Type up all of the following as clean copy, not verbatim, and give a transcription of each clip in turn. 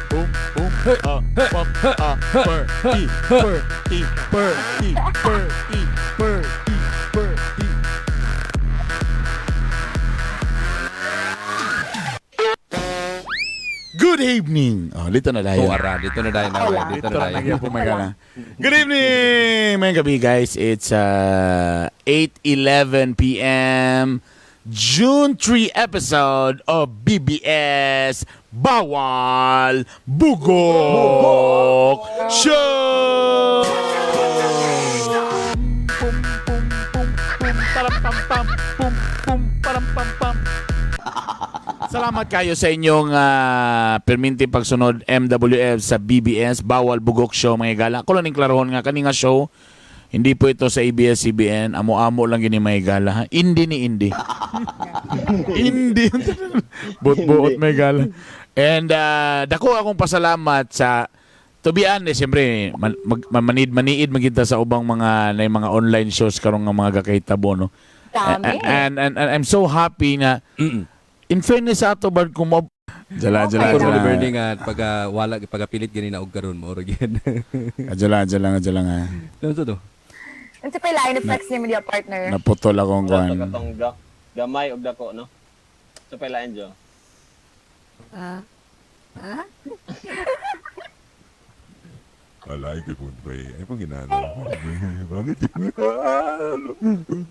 Boom, boom, ah, pam, ah, per, i, per, i, per, i, per, i, per, i, per, i. Good evening. Oh, dito na tayo. Oh, ara, dito na tayo na. Dito Dito na na tayo. nagyan po may gala. Good evening! May gabi, guys. It's 8:11 p.m. June 3 episode of BBS Bawal Bugok Show! Pum, pum, pum, pum, param, pam, pam, pum, pum, param, pam, pam. Salamat kayo sa inyong perminti pagsunod MWF sa BBS Bawal Bugok Show, mga gala. Ako lang ning klarohon nga kani nga show hindi po ito sa ABS-CBN. Amo-amo lang gini, mga gala, ha. Hindi ni hindi. Hindi. Buot-buot, may gala. And dako akong pasalamat sa, to be honest, siyempre, man, mag, manid maniid magita sa ubang mga na mga online shows karong nga mga gakahitabo, no. Dami. And I'm so happy na in fairness sa ato ba kung mo Jala, jala, Ako jala. ni Bernie nga pag wala pagapilit gani na og karon mo ro gyud. Jala, jala, jala nga. Ano to? Ano sa line effects ni media partner? Naputol akong kuan. Katong gamay og dako, no? Sa pailain jo. Alay ko po, pre. Ay, pang ginano. Bakit?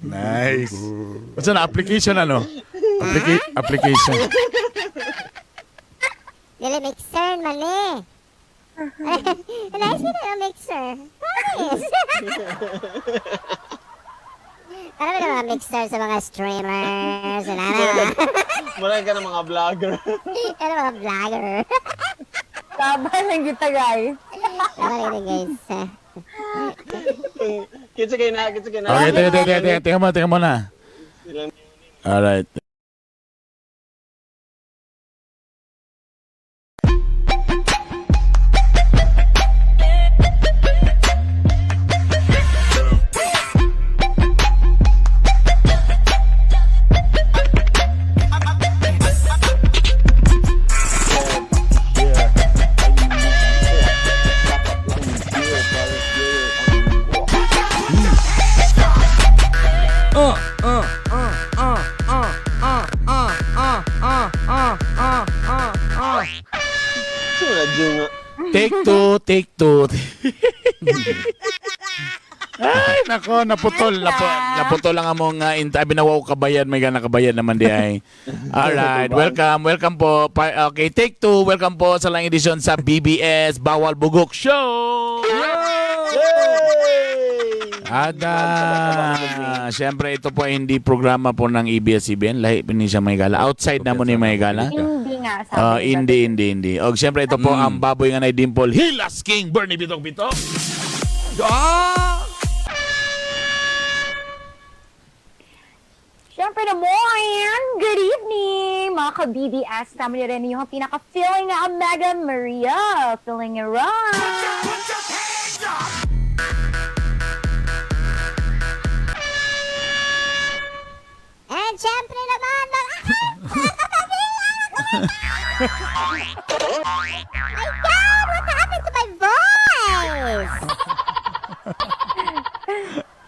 Nice. What's na application ano? Application. Dili mixer man eh. Nice na mixer. Promise. Para ba mga mixer sa mga streamers? Ano na? Mura ka ng mga vlogger. Ano mga vlogger? Laban lang kita, guys. Tama rin, guys. Kinsa kay na, kinsa kay na. Okay, teka, teka, teka, teka, teka muna, teka muna. Alright. Sino na Jo nga? Take two, take two. Ay, nako, naputol. Naputol lang among binawaw kabayan. May gana kabayan naman di ay. Alright, welcome, welcome po. Okay, take two. Welcome po sa lang edisyon sa BBS Bawal Bugok Show! Ada. Siyempre, ito po ay hindi programa po ng ABS-CBN. Lahi pa ni siya, may gala. Outside na mo ni may gala. Hindi nga, sabi Ah, nila. hindi, hindi, hindi. Og siyempre, ito po ang baboy nga na dimple. Hilas King Bernie Bitok Bitok. Ah! Siyempre naman, good evening, mga ka-BBS. Tama niyo rin yung pinaka-feeling na Omega Maria. Feeling it right. And syempre naman, mga kapamilya! My God! What happened to my voice?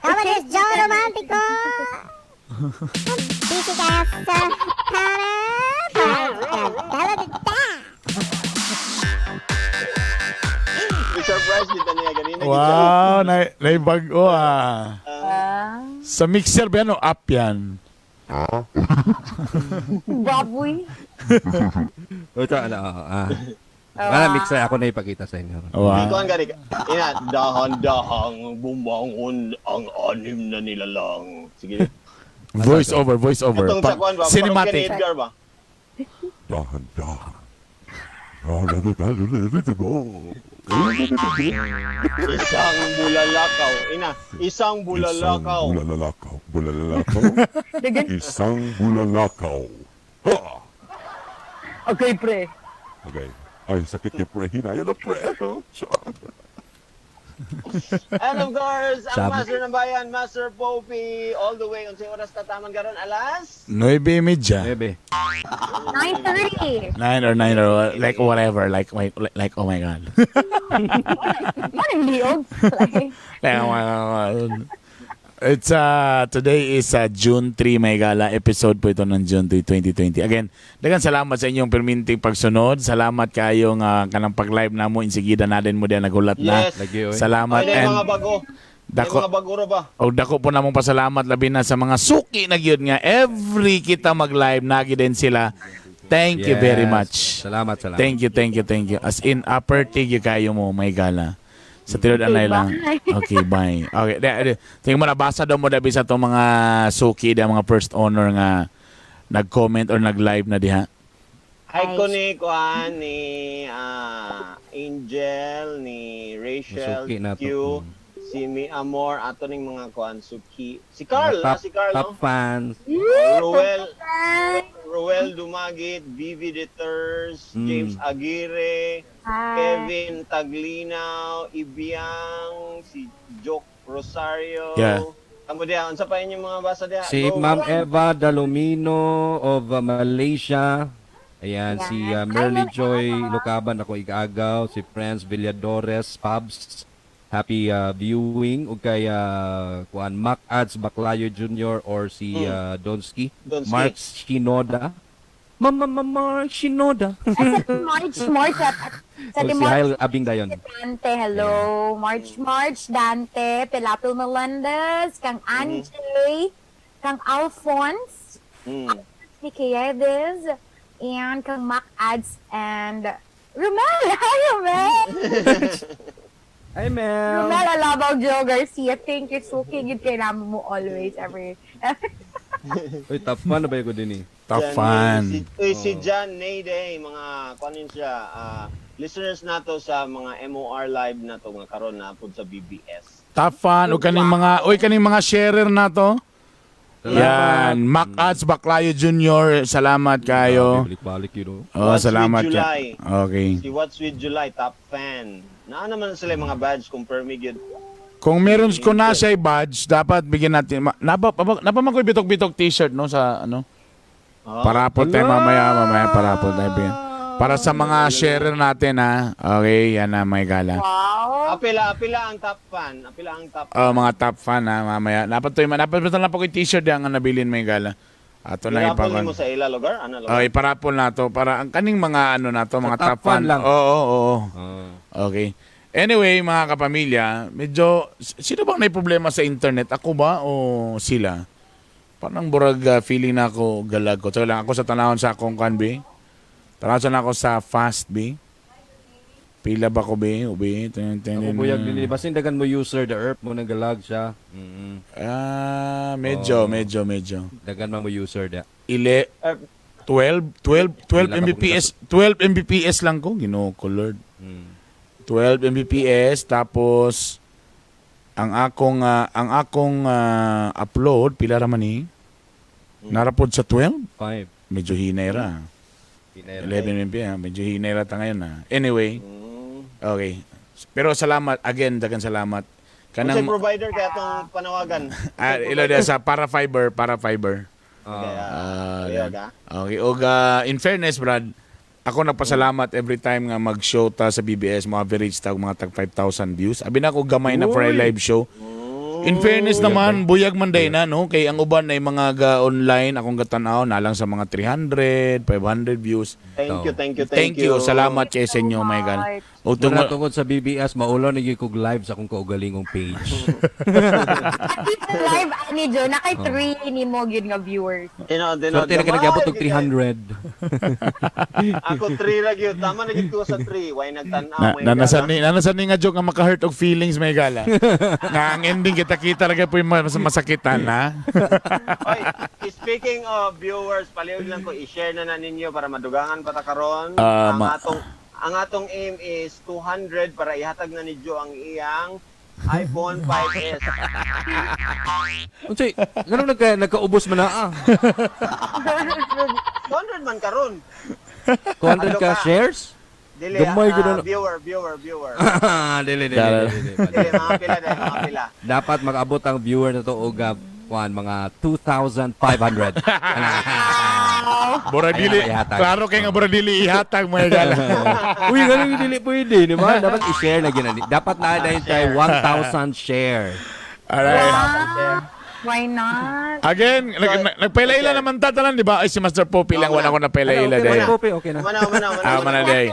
Tama is Joe Romantico! Busy ka sa para. Surprise kita niya ganina. Wow, naibago ah. Ah, Sa mixer ba yan o app yan? baboy. Ito ano, ah. Wala mixer ako na ipakita sa inyo. Hindi ko Wow. ang gani. Ina, dahan-dahang bumangon ang anim na nilalang. Sige. Voice over, voice over. Itong sa kuan ba? Cinematic. Parang kani Edgar ba? Dahan-dahan. Isang bulalakaw. Ina, isang bulalakaw. Isang bulalakaw. Bulalakaw. Dagan. Isang bulalakaw. Ha! Okay, pre. Okay. Ay, sakit niya, pre. Hinaya na, pre. And of course, ang Sabi- Master ng Bayan, Master Popey, all the way. Unsay oras tataman karon? Alas? 9:30. Bebe. 9:30. 9 or 9 or like whatever. Like oh my God. Anong liog? Like, Like, oh my God. It's today is June 3, may gala episode po ito ng June 3, 2020. Again, daghang salamat sa inyong perminting pagsunod. Salamat kayong kanang pag-live namo insigida na din mo diyan nagulat na. Yes. Lagi, oy. Salamat Ay, and mga bago. Dako. dako mga bago ra ba? Og dako po namong pasalamat labi na sa mga suki na gyud nga every kita mag-live nagi din sila. Thank you very Yes. much. Salamat, salamat. Thank you, thank you, thank you. As in, upper tig yung kayo mo, may gala. Sa tinud anay Okay, lang. bye. Okay, bye. Okay, di, tingin mo nabasa daw mo dabi sa itong mga suki, da mga first owner nga nag-comment or nag-live na diha. Hi ko ni Kuan, ni Angel, ni Rachel, Suki na to. Q, si Mi Amor, ato ning mga kuan suki. Si Carl, Top, si Carl, top no? fans. Ruel, Bye. Ruel Dumagit, Vivi Deters, James Aguirre, Hi. Kevin Taglinaw, Ibiang, si Joke Rosario. Yeah. Amo diha, unsa pa inyong mga basa diha? Si Go. Ma'am Eva Dalomino of Malaysia. Ayan, si Yes. Merly Hi, Ma'am Joy Eva. Lucaban, ako igagaw. Si Franz Villadores, Pabs. Happy viewing. Ug kay kuan Mac Ads Baclayo Jr. or si Donski. Donski. Mark Shinoda. Mama, Mama, Mark Shinoda. At sa March, March, at sa O si March, Hail Abing Dayon. Dante, hello. March, March, Dante, Pilapil Melendez, kang Anjay, kang Alphonse, ni Kiedes, and kang Mac Ads, and Romel. Hi, Romel. Hi, Mel. Romel Alabaw Joe Garcia. Thank you. Suki, gid kay namin mo always, every. Uy, top fan na ba yung din eh? Top Jan- fan. Si, uy, si John Nayday, mga kuan yun siya, listeners nato sa mga MOR live na to nga karon na pud sa BBS. Top fan. O kaning mga, oy, kaning mga sharer na to. Yan. Mac Ads Baclayo Jr. Salamat kayo. Balik-balik yun, oh. Oh, What's with salamat. July? Okay. Si What's with July, top fan. Naa naman sila yung mga badge kung permi gyud. Kung meron kung na siya badge, dapat bigyan natin. Napa man ko'y bitok-bitok t-shirt no sa ano? Oh. Parapol tayo mamaya, mamaya parapol tayo. Bigyan. Para sa mga sharer natin ha. Okay, yan na may gala. Wow. Apila, apila ang top fan. Apila ang top Oh, mga top fan ha, mamaya. Dapat to, dapat na po ko'y t-shirt yang nabilin may gala. Ato na Irapol ipakon. nimo sa ila lugar, ano lugar? Oh, iparapol na to para ang kaning mga ano na to, mga Sa top, fan. lang. Oo, oo, oo. Oh. Okay. Anyway, mga kapamilya, medyo sino bang may problema sa internet? Ako ba o sila? Parang burag feeling na ako galag ko. So lang ako sa tanahon sa akong kan B. Tanahon sa ako sa fast B. Pila ba ko B? Ubi. Ten, ten, Ako ten, buyag din eh. Basin dagan mo user the earth mo nagalag siya. Mm. Ah, medyo, Oh. medyo, medyo. Dagan man mo user da. Ile Eh, 12 12 12 Pila ka Mbps, 12 Mbps lang ko, Ginoo ko Lord. 12 Mbps tapos ang akong upload pila ra man ni? Narapod sa 12? 5. Medyo hinay ra. 11 Mbps, medyo hinay ra ta ngayon ha. Anyway, okay. Pero salamat again, dagan salamat. Unsay Kanang provider kaya atong panawagan? ilo diya sa para fiber, para fiber. Kaya, Ah, ayog, ah. Okay, og in fairness Brad, ako nagpasalamat every time nga mag-show ta sa BBS, mo average ta og mga tag 5,000 views. Abi na ako gamay na for a Uy. live show. In fairness naman, buyag man day na no kay ang uban ay mga ga online akong gatanaw na lang sa mga 300, 500 views. Thank you, thank you, thank, Thank you. Salamat kay sa inyo, my God. O Tungod, tungod tungod sa BBS, maulo na gyud kog live sa akong kaugalingong page. At least live, ani Jo, nakay 3 ni mo gyud nga viewers. Tinood, tinood. Swerte na ka nag-abot og 300. Ako 3 ra gyud. Tama na gyud ko sa 3. Why nagtan-aw na, may nanasan gala. ni nanasan ni nga joke nga maka-hurt og feelings may gala. Nga ang ending kita-kita ra gyud po yung masakitan ha. Oy, speaking of viewers, palihog lang ko i-share na ninyo para madugangan pa ta karon. Ang atong aim is 200 para ihatag na ni Joe ang iyang iPhone 5S. Unsay, nganong nagkaubos man na ah? 200 man karon. 200 ka shares? Dili, Gamay gud na. Viewer, viewer, viewer. Dili, dili, Dara. dili, dili. Dili, mga pila dahil, mga pila. Dapat mag-abot ang viewer na to og kuan, mga 2,500. Bora dili. Ay, ihatag. Klaro kay nga bora dili ihatag, mga gala. Uy, ganun yung dili pwede, di ba? Dapat i-share na ginani. Dapat na dahil tayo 1,000 share. Alright. Wow. Why not? Again, nagpaila-ila naman ta tanan, di ba? Ay, si Master Poppy lang, wala ko napaila-ila Ano, okay dahil. na, Pope, okay na. Umana, umana, umana. Ah, mana day.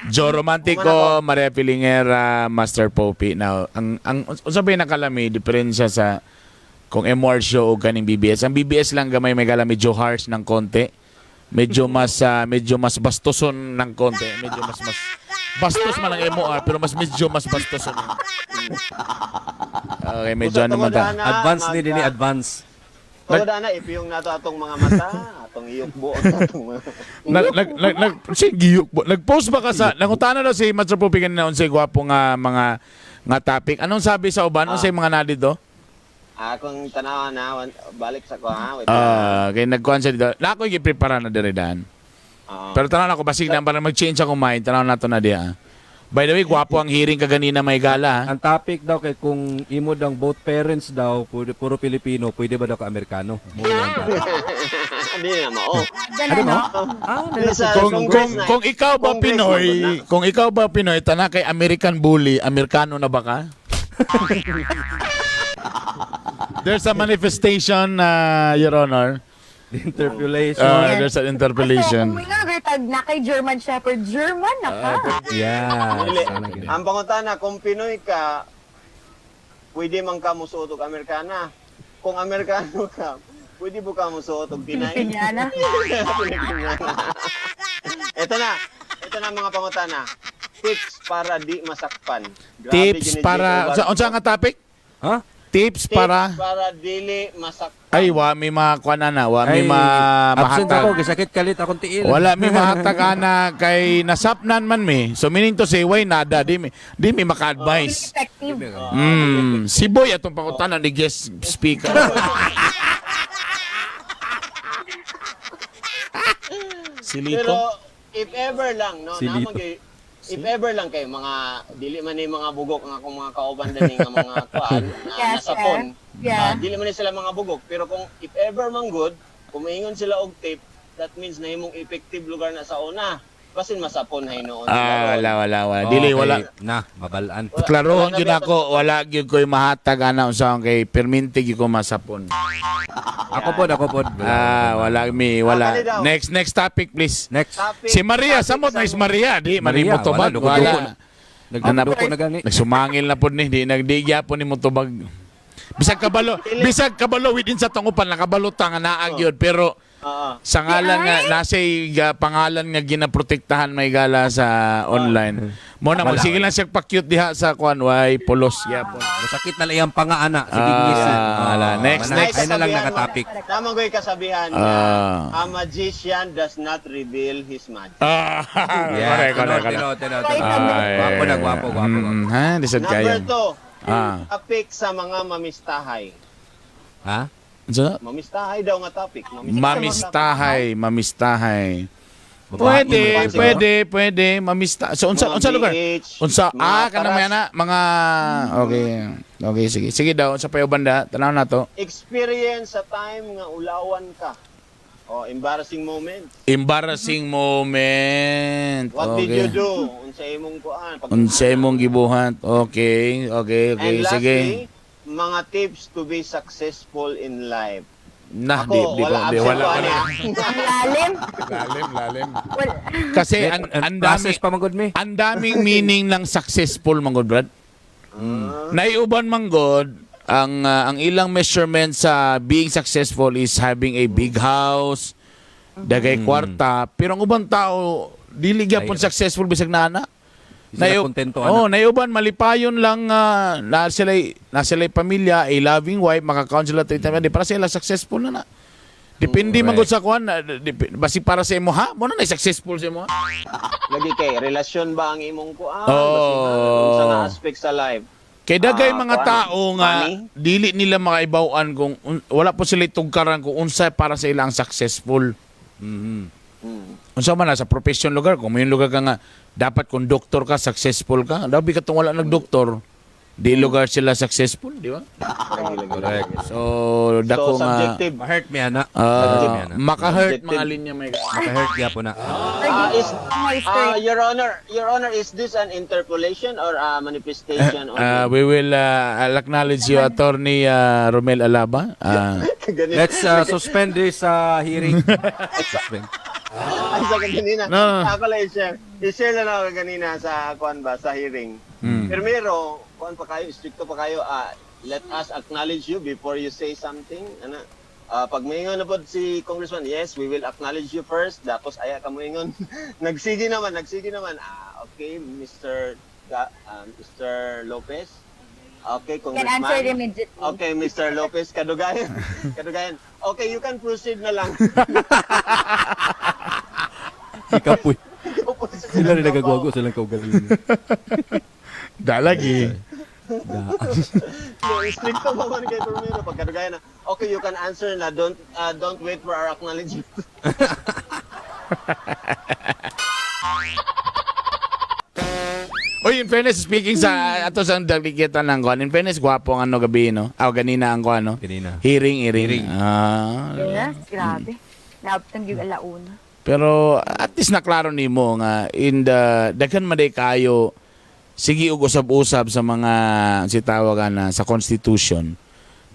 Joe Romantico, Maria Pilingera, Master Poppy. Now, ang unsa ba yung nakalami diferensya sa kung MR show o kaning BBS? Ang BBS lang gamay may gala medyo harsh ng konti. Medyo mas bastoson ng konti. Medyo mas bastos man ang MOR pero mas medyo mas bastoson. Okay, medyo ano man ta. Advance ni dinhi, advance. Tungod ana, ipiyong nato atong mga mata, atong iyukbo, atong mga. Nag nag nag, nag si giyok bo. Nag-post ba ka sa nangutana daw si Master Poppy kanina unsay gwapo nga mga nga topic. Anong sabi sa uban? Unsay mga na dito? Akong tanawa na, balik sa ko ha. Wait lang. Ah, kay nagkuan siya dito. Na ako giprepara na diri daan. Ah. Pero tanaw na ako basig na para mag-change akong mind. Tanaw na to na diya. By the way, gwapo ang hearing kaganina may gala, ha? Ang topic daw kay kung imo dang both parents daw puro, puro Pilipino, pwede ba daw ka Amerikano? Mo lang ba? Hindi na mao. Ganun, no? Ah, Dili sa Kung Congress kung na- kung ikaw ba Congress Pinoy, na ba na? kung ikaw ba Pinoy, tana kay American bully, Amerikano na ba ka? There's a manifestation, Your Honor. The interpolation. There's an Kasi interpellation. kung may nga na kay German Shepherd, German na ka. Yeah. Dili. Sana gid. Ang pangutana, kung Pinoy ka, pwede man ka musuot og Amerikana. Kung Amerikano ka, pwede mo ka musuot og Pinay. Pilipinyana. Pilipiniana. Ito na. Ito na mga pangutana. Tips para di masakpan. Grabe, Tips gini, para Jacob. unsa nga topic? Ha? Tips Tips para para dili masakpan. Ay, wa mi makuha na na, wa mi Ay, ma absent mahatag. ako, gisakit kalit akong tiil. Wala mi mahatag ana kay nasapnan man mi. So meaning to say way nada di mi maka-advise. Effective. Si Boy atong pangutana ni guest speaker. Si Pero Lito. if ever lang, no, Si naman Lito. kay if ever lang kay mga dili man ni mga bugok ang akong mga kauban dani nga mga kuan na nasa phone. Ah, dili man ni sila mga bugok pero kung if ever man good, kung maingon sila og tip, that means na imong effective lugar na sa una. Basin masapon hay noon sila Ah, ron. wala wala wala. Dili Okay, wala. Na, mabalaan. Klarohon Wala na gyud ba- ako, wala gyud ko'y mahatag ana unsa kay perminti gyud ko masapon. Ako pod, ako pod. Ah, wala mi, wala. Ah, kani daw. Next next topic please. Next. Topic, Si Maria, topic samot sa na is Maria, di Maria, Maria tubag, wala, duko-duko wala. Nagduko na gani. Nagsumangil na pod ni, di nagdigya po ni mo tubag. Bisag kabalo within sa tungupan nakabalo ta nga naa gyud pero Oo. sa ngalan nga nasa pangalan nga ginaprotektahan may gala sa online. Mo na Wala, magsige lang siya pa-cute diha sa kuan way polos gyapon. Masakit na lang iyang pangaana. Sige, Ah, ngisi. wala. Next, next. Ay na lang nakatopic. Tama ko'y kasabihan nga, a magician does not reveal his magic. Ah, Yeah. correct, correct, correct. Tino, tino, tino. Ay. Gwapo na, gwapo, gwapo. Ha, di sad kayo. Number 2, topic sa mga mamistahay. Ha? Unsa? Mamistahay daw nga topic. Mamistahay. Mamistahay, mamistahay. Babae, Pwede, babae. pwede, pwede, mamista. So unsa Mga unsa lugar? beach, Unsa mga kanang may taras. ana mga okay. Okay, sige. Sige daw, unsa pa yung banda? Tanaw na to. Experience sa time nga ulawan ka. Oh, embarrassing moment. Embarrassing moment. What Okay. did you do? Unsa imong kuan? Unsa imong gibuhat? Okay, And sige. lastly, mga tips to be successful in life. Nah, Ako, di, di, wala ko, di, absent wala, ko wala. ani. Ang lalim. Lalim, lalim. Wala. Kasi ang dami, Process pa man gud mi. ang daming meaning ng successful, Manggod Brad. Naiuban manggod ang ilang measurement sa being successful is having a big house, dagay kwarta, pero ang ubang tao dili gyapon Ay, successful bisag naana. Di sila kontento oh, ana. naiuban malipayon lang na sila pamilya, a loving wife, makakaon sila three times a day, para sila successful na na. Depende man gud sa kuan, basi para sa imo ha, mo na na successful sa imo ha. Lagi kay relasyon ba ang imong kuan? Oh. Basihan, unsa nga aspect sa life? Kay dagay Ah, mga kuan, tao nga money? dili nila makaibaw-an kung wala po sila tugkaran kung unsa para sa ilang successful. Mhm. Unsa man na sa profession lugar, kung may lugar ka nga dapat kung doktor ka, successful ka. Dabi katong wala nagdoktor, di lugar sila successful, di ba? Correct. So dako So nga subjective. Ma-hurt mi ana. Subjective mi ana. Maka-hurt Subjective. mga linya may Maka-hurt gyapon na. Oyster. Your Honor, Your Honor, is this an interpolation or a manifestation? We will I'll acknowledge you, Attorney Romel Alaba. Ganito. Let's suspend this hearing. Suspend. Ay, sa kanina. No. Ako lang i-share. I-share lang ako kanina sa kuan ba, sa hearing. Primero, kuan pa kayo, stricto pa kayo, let us acknowledge you before you say something. Ana, pag moingon na pod si Congressman, "Yes, we will acknowledge you first." Tapos aya ka moingon. Nagsige naman, nagsige naman. "Ah, okay, Mr. Lopez. Okay, Can Congressman." answer immediately. "Okay, Mr. Lopez, kadugayan. Kadugayan. Okay, you can proceed na lang." Ikapoy. Sila rin nagagwago silang kaugalingon. Dalagi. Da. No, stricto pa man kay primero pag kadugayan na. "Okay, you can answer na. Don't wait for our acknowledgement." Oy, in fairness, speaking sa ato sa daglikita ng kuan. In fairness, gwapo ang ano gabi, no? Ah, ganina ang kuan, no? Ganina. Hearing, hearing. Hearing. Ah. Yes, grabe. Naabtang yung alauna. Pero at least naklaro nimo nga in the daghan man day kayo sige og usab-usab sa mga si tawagan na sa constitution.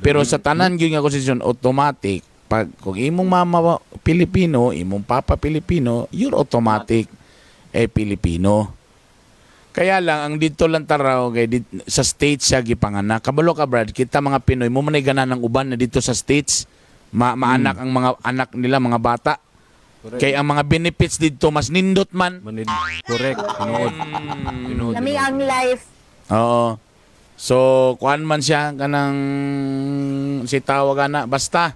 Pero sa tanan gyud nga constitution, automatic pag kung imong mama Pilipino, imong papa Pilipino, you're automatic eh Pilipino. Kaya lang ang dito lang taraw kay sa States siya gipanganak. Kabalo ka, Brad, kita mga Pinoy mo man gana ng uban na dito sa States maanak ang mga anak nila, mga bata. Correct. Kay ang mga benefits dito mas nindot man. Manid. Correct. Tinuod. Tinuod. Lami tinuod. ang life. Oo. So, kuan man siya kanang si tawag na basta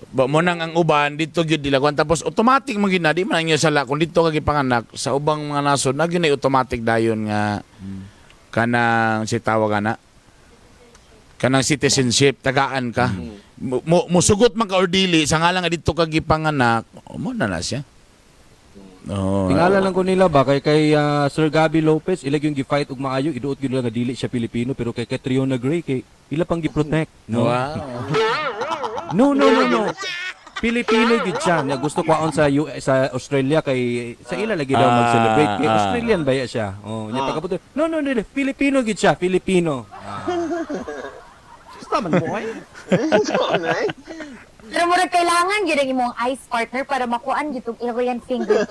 ba mo nang ang uban dito gyud nila kuan, tapos automatic man gyud na, di man ang sala kung dito ka gipanganak sa ubang mga nasod na gyud na automatic dayon nga kanang si tawag na kanang citizenship, tagaan ka mo, musugot man ka or dili sa ngalan nga dito ka gipanganak mo na na siya. Oo. Tingala lang ko nila ba kay Sir Gabby Lopez ilag yung gi-fight og maayo, iduot gyud nila nga dili siya Pilipino, pero kay Catriona Gray kay ila pang gi-protect, no? Wow. No, no, no, no. Pilipino gyud siya. Nga gusto kwaon sa US, sa Australia, kay sa ila lagi daw mag-celebrate kay Australian ba ya siya. Oh, nya pagkabot. No, no, dili. Filipino gyud siya, Filipino. Ah. Basta man mo ay. So, nay. Pero murag kailangan yun ang imong ice partner para makuan gyud tong alien finger.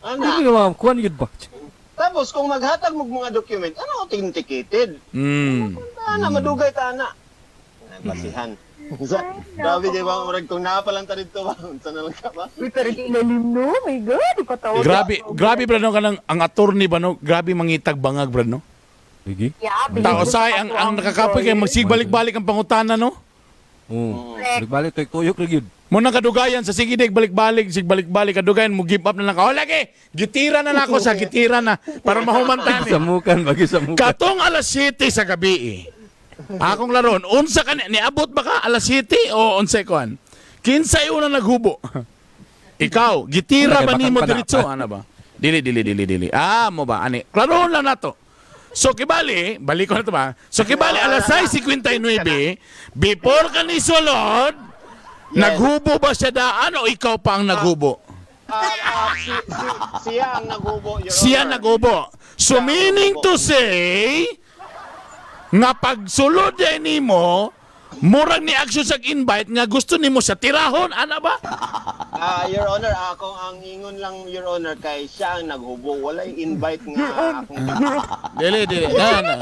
Ana. Hindi ko ma'am, kuan gyud ba? Tapos kung maghatag mo mga document, ano authenticated? Ana, madugay ta ana. Basihan. Grabe di ba, murag kung naa pa lang ta dito ba, unsa na lang ka ba? Uy, pero di ilalim no. My God, di patawag. Grabe, grabe, Brad, no, kanang ang attorney ba, no? Grabe mangitag bangag, Brad, no? Sige. Yeah, Tao say ang nakakapoy kay magsigbalik-balik ang pangutana, no? Oh. Correct. Nagbalik kay tuyok ra gyud. Mo nang kadugayan sa sige dig balik-balik, sig balik-balik kadugayan mo give up na lang ka. O lagi, gitira na nako sa gitira na para mahumantan. Sa mukan bagi sa mukan. Katong alas 7 sa gabi eh. Akong laron, unsa ka niabot ba ka alas 7 o unsay kuan? Kinsay una naghubo? Ikaw, gitira ba Wala kay nimo bakang pana. diretso ana ba? Dili dili dili dili. Ah, mo ba ani? Klarohon lang nato. So kibali, balik ko na to ba? So kibali alas 6:59 before ka ni sulod, naghubo ba siya daan o ikaw pa ang naghubo? Siya ang naghubo, Your Siya Honor. naghubo. So Siya ang meaning naghubo. to say, nga pagsulod yan nimo, murag ni action sa invite nga gusto nimo sa tirahon, ana ba? Your Honor, ako ang ingon lang, Your Honor, kay siya ang naghubo. Walay invite nga akong Dili, dili. Na, na.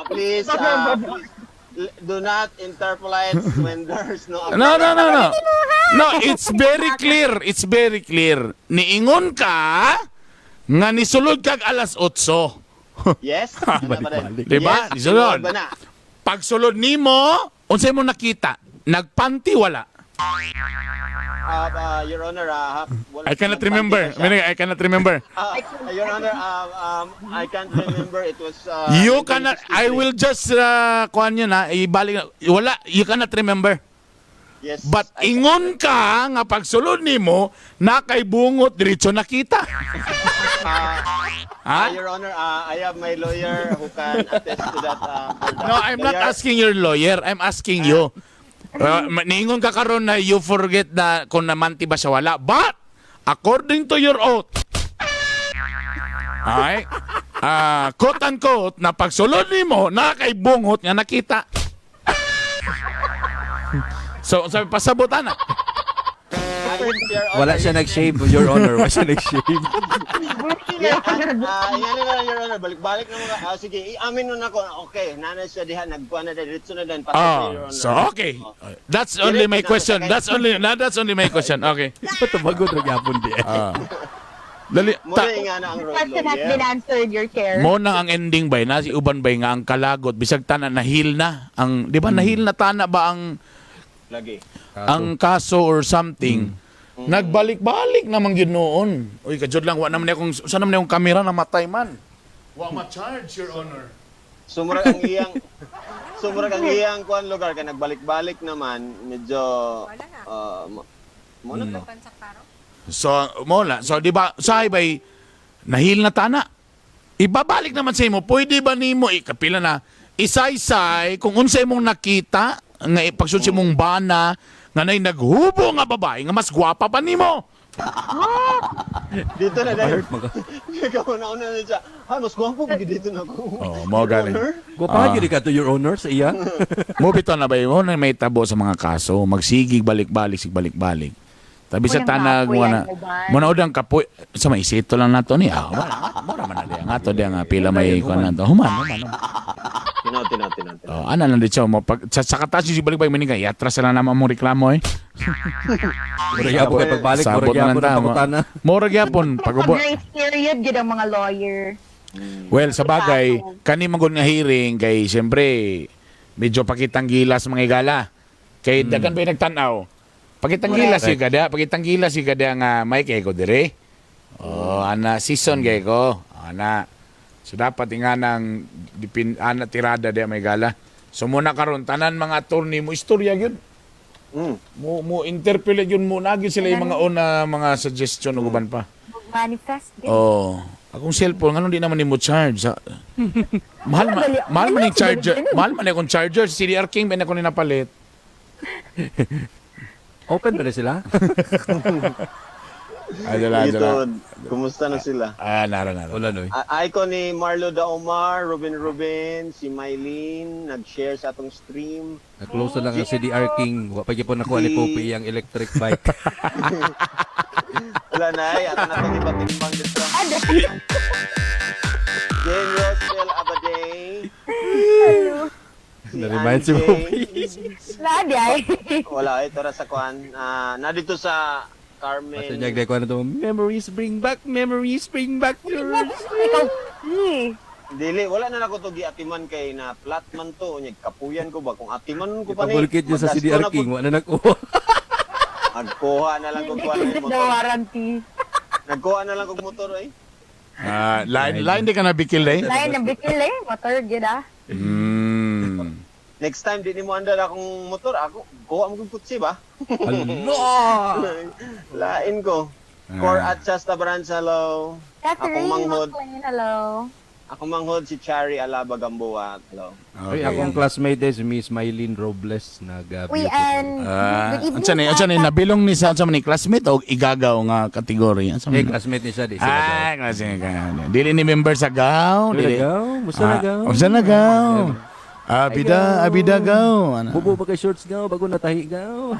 Please, do not interpolate when there's no No, no, no, no. No, it's very clear. It's very clear. Niingon ka nga nisulod kag alas 8. Yes? Ano ba rin? Diba? Yes, Nisulod. tinuod ba na? Pagsulod nimo, unsay mo nakita? Nagpanty wala? Your Honor, wala I cannot nagpanty remember. na siya. I cannot remember. Your Honor, I can't remember. It was You cannot, I will just kuan yun ha, ibalik wala, you cannot remember. Yes. But ingon ka nga pagsulod nimo na kay bungot diretso nakita. Ha? Your Honor, I have my lawyer who can attest to that. For that. No, I'm not Lawyer, asking your lawyer. I'm asking you. Niingon ka karon na you forget na kung namanti ba siya wala. But, according to your oath, ay, quote unquote, na pagsulod nimo, na kay bungot nga nakita. So, sabi, pasabot ana. Your Honor, Wala siya nag-shave, Your Honor. Wala siya nag-shave. Yeah, yan na lang, Your Honor. Balik-balik na mga. Sige, iamin nun ako. Okay, nana siya diha. Nagkuha na diretso na din. Pasok na, Your Oh, Honor. so okay. That's only my question. That's only my question. Okay. Patubagod ra gyapon di. Dali, Muna nga na ang road Question has lawyer. been answered, your chair. Mo na ang ending bay na si uban bay nga ang kalagot bisag tanan nahil na ang, di ba, nahil na tana ba ang Lagi. ang kaso or something. Nagbalik-balik naman gyud noon. Uy, kajud lang, wa naman ni akong, sa naman ni akong kamera namatay man. Wa ma-charge, Your Honor. Sumurag ang iyang kuan lugar kay nagbalik-balik naman medyo mo na to. So mo na. So di ba sahi bay nahil na tana. Ibabalik naman sa imo, pwede ba nimo ikapila na isaysay kung unsa imong nakita nga ipagsulod sa imong bana nga nay naghubo nga babae nga mas gwapa pa nimo. Dito na dahil. Hurt man ka. Ikaw na una na siya. Ha, mas gwapo pag dito na ako. Oh, mo galing. Gwapahan yun ka to, Your Honor, sa iya. Mo bitaw na ba mo na may tabo sa mga kaso, magsigig balik-balik sig balik-balik. Tabi sa Walang tanag kapoy mo na ang uban. mo na udang kapoy sa may isito lang nato ni. Ah, wala mura man na diya nga to diya nga pila may kuan nato. Human, human. Human. Tinaw, tinaw, tinaw, tinaw. Oh, ana lang dito mo pag sa kataas yung balik-balik maning kay atras na naman mong reklamo eh. Mura gyapon kay pagbalik, mura Sabot na lang gyapon ang tama. pangutana. Mura gyapon pag ubo. Grace period, gid ang mga lawyer. Well, sa bagay, kani man gud nga hearing kay siyempre medyo pakitang gilas mga igala. Kay daghan ba nagtan-aw. Pakitang gilas yung kada, pakitang gilas yung kada nga may kay ko dire. Oh, ana season kay ko. Ana. So dapat nga nang dipin ana tirada di may gala. So muna karon tanan mga attorney mo istorya gyud. Mo mo interpolate yun mo na gyud sila yung mga una mga suggestion ug uban pa. Manifest, gid. Oh, akong cellphone nganong di naman nimo charge. Mahal ma, mahal man yung charger, mahal man akong charger CDR King ba na ko ni napalit. Open ba na sila? Adala, Dito, adala. kumusta na sila? Ah, nara nara. Wala noy. Icon ni Marlo da Omar, Ruben Ruben, si Mylene, nag-share sa atong stream. Na-close na lang ang CDR King. Wa pa gyapon nakuha ni Poppy ang electric bike. Wala na ay, ato na itong ipatimbang dito. Jane Roswell Abaday. Si Na-remind si Ann Poppy. Wala, di ay. Wala, ito ra sa kuan. Na dito sa Carmen. Basta niya ko na to. Memories bring back, memories bring back your... Ikaw, eh. Dili, wala na nako to giatiman kay na flat man to. Unya kapuyan ko ba kung atiman ko pa ni. Ipabulkit niya sa magasto CDR na King. po. Wa na nakuha. Nagkuha na lang kog kuan ng The motor. warranty. Nagkuha na lang kog motor ay. Ah, line line di ka na bikil eh. Lain ang bikil eh. Motor, gid ah. Next time di nimo andar akong motor, ako kuha mo kog kutsi ba? Hala! Lain ko. Cor at Shasta Branch, hello. Catherine Akong manghod. McLean, hello. Akong manghod si Chari Alaba Gamboa. Hello. Ay, akong classmate is Miss Mylene Robles nag We and Ah, good evening. unsa ni unsa ni nabilong ni sa unsa man ni classmate o igagaw nga kategory? Unsa Eh, man? classmate ni siya di sila gaw. Ah, classmate ka. Dili ni member sa gaw, Dili dili. gaw, musta na Ah, gaw? Unsa na gaw? Abida, abida gaw. Ano? Bubo ba kay shorts gaw bago natahi gaw?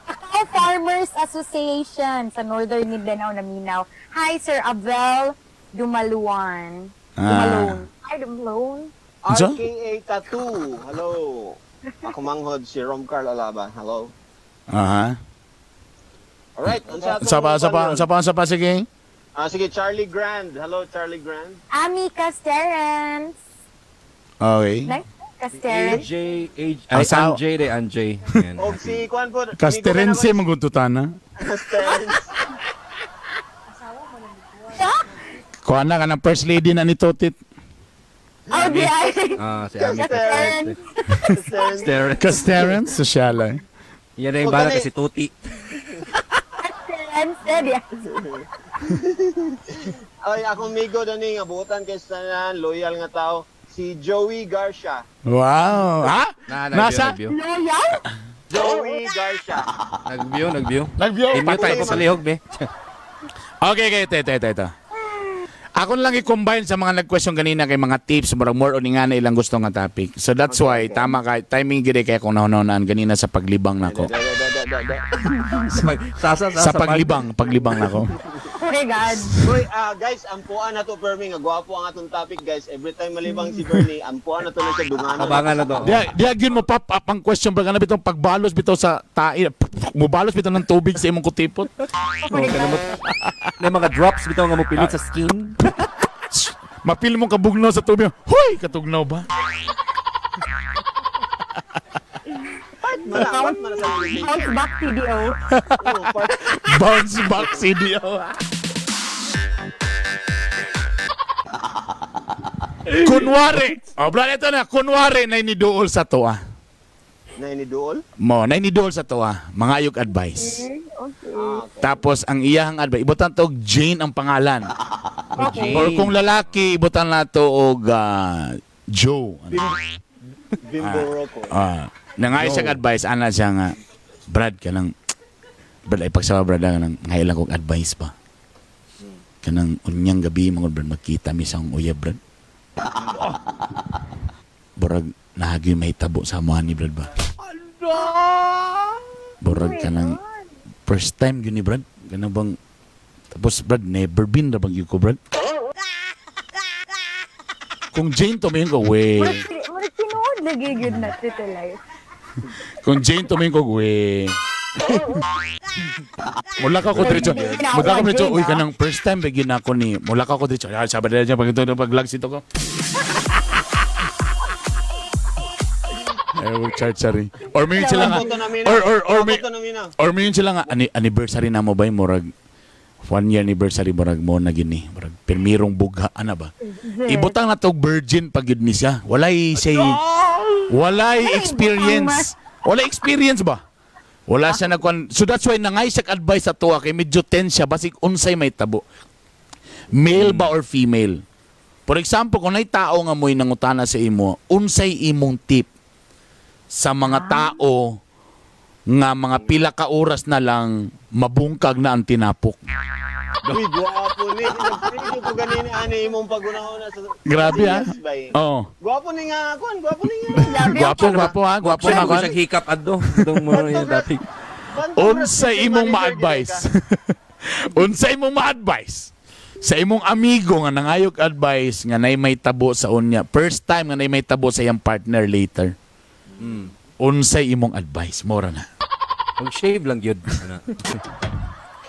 Cacao Farmers Association sa Northern Mindanao na Minaw. Hi, Sir Abel Dumaluan. Dumalon. Hi, Dumalon. Unsa? RKA Tattoo. Hello. Ako manghod si Romcarl Alaba. Hello. Aha. Alright, unsa atong Unsa pa, unsa pa, kuan ron? unsa pa, unsa pa sige. Ah, sige, Charlie Grand. Hello, Charlie Grand. Ami Casterens. Okay. Nice. Casterens. AJ, AJ, ay, Asawa. Anjay de Anjay. Yan. Og si kuan po. Casterense maguntutan na. Casterence. Kuha na ka ng first lady na ni Totit. Oh, di ay. Ah, si Ami Casterens. Casterence. Casterence. Casterence, sosyal eh. Yan na yung O, bala gani. kasi tuti. Said, yes. Ay, akong migo dani nga buotan kay sa tanan, loyal nga tao, si Joey Garcia. Wow. Ha? Na, Nasa? nag-view, Loyal? Joey Garcia. nag-view. Nag-view, nag-view. Nag-view. I-mute tayo pa palihog, be. Okay, ito, ito, ito, ito. Ako na lang i-combine sa mga nag-question ganina kay mga tips, murag more on nga na ilang gusto nga topic. So that's why, tama ka, timing gid kay akong nahunahunaan ganina sa paglibang nako. Da, da, da, da, da. Sasa, Sa paglibang, paglibang nako. Oh my God. Uy, guys, ampuan na to, Bernie. Nga gwapo ang atong topic, guys. Every time malibang si Bernie, ampuan na to na siya dungano. Kabangan na to. Diya, diya gyud mo pop up ang question ba kana bitong pagbalos bitaw sa tae, mubalos bitaw ng tubig sa imong kutipot. Oh my God. Na mga drops bitaw nga mopilit sa skin. Mapil mong kabugnaw sa tubig. Hoy, katugnaw ba? Part man na, part man na sa music. Bounce back CDO. Oo, part. Bounce back CDO. Kunwari, oh, brad, ito na, kunwari na iniduol sa toa. Na iniduol? Mo, na iniduol sa toa, mga ayog advice. Okay. Ah, okay. Tapos ang iyahang advice, ibutan to og Jane ang pangalan. Okay. Or kung lalaki, ibutan na to og Joe. Ano? Bimbo Rocco. Nangay siyang advice, ana siya nga, Brad, kanang, Brad, ay pagsawa, Brad, kanang, ngayon lang kong advice ba? Kanang unyang gabi, mga Brad, magkita mi sa akong uyab, Brad. Burag, nahagi may tabo sa amuhan ni Brad ba? Burag kanang, first time yun ni Brad. Kanang bang, tapos Brad, never been na bang yun ko, Brad? Kung Jane tumayon ko, we. Murag tinuod lagi gyud na Tito Life. Kung Jane tumayon ko, we. Mula ka ko diretso. Mula ka diretso. Uy, kanang first time ba gyud ako ni. Mula ka ko diretso. Ay, sabi na niya pag ito pag ito ko. Eh, wag charge sorry. Or may sila nga. Boto na mina. Or may Boto na mina. or may sila nga anniversary na mo ba yung murag 1 year anniversary murag mo na gini. Murag pirmirong bugha ana ba. Ibutang na tog virgin pag yun ni siya. Walay say walay experience. Walay experience ba? Wala siya nagkuan. So that's why nangay siya advice sa tuwa kay medyo tense siya basig unsay may tabo. Male ba or female? For example, kung nay tao nga mo'y nangutana sa imo, unsay imong tip sa mga tao nga mga pila ka oras na lang mabungkag na ang tinapok? Uy, gwapo ni. Nag-preview ko ganina ani imong pagunahon na sa Grabe ah. Yes, bay. Oo. Gwapo ni nga ako, gwapo ni nga. Gwapo, gwapo ha, gwapo Siya na ko siya hikap adto. Dong mo yung topic. Unsay imong ma-advise? Unsay imong ma-advise? Sa imong amigo nga nangayog advice nga nay may tabo sa unya. First time nga nay may tabo sa iyang partner later. Unsay imong advice? Mora na. Mag-shave lang yun. Ano.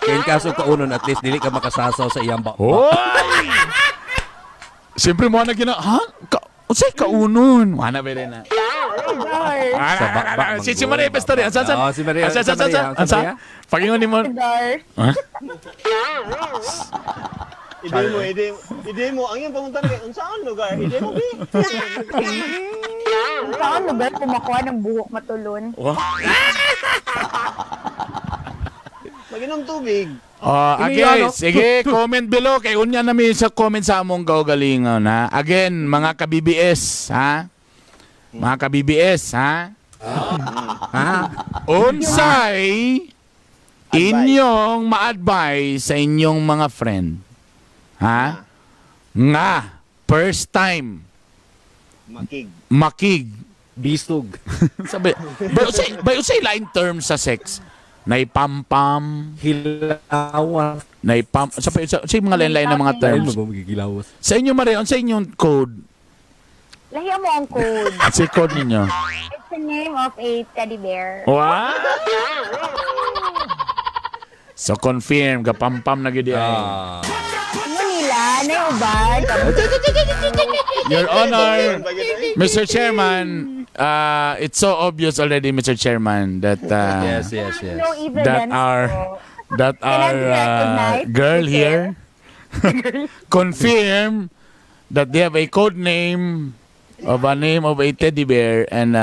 Kaya in kaso kaunon, at least dili ka makasasaw sa iyang bakba. Hoy! Siyempre mo na gina, ha? Unsay kaunon? Wala ba rin na? Dar. Sa bakba, Si Maria Pestari, ansa san? Oo, si Maria. Ansa san Si Maria, san? si Ansa? Maria. Pagingon nimo. Dar. Ha? Ide mo, ide mo, ide mo. Ang iyong pamunta kay unsaan lugar? Ide mo bi. Saan lugar kumakuha ng buhok matulon? Wah. Maginom tubig. Oh, Ini okay, ano? sige, comment below kay unya na mi sa comment sa among kaugalingon ha. Again, mga ka-BBS, ha? Mga ka-BBS, ha? Ha? Unsay inyong ma-advise sa inyong mga friend? Ha? Nga first time Makig. makig. Bisog. Sabi, bay usay line term sa sex. Naipampam, Hilawas. naipam, sa mga line-line ng mga Dahil terms. mo ba magigilawas? Sa inyo, Maria, sa inyong code? Lahiya mo ang code. Si code ninyo. It's the name of a teddy bear. Wow! So confirm, kapampam na gyud ay. Ah. Ano nila? Na yung uban? Your Honor, Mr. Chairman, it's so obvious already, Mr. Chairman, that Yes. No evidence that our po. that Can I our be recognized, girl Mr. here confirm that they have a code name of a name of a teddy bear and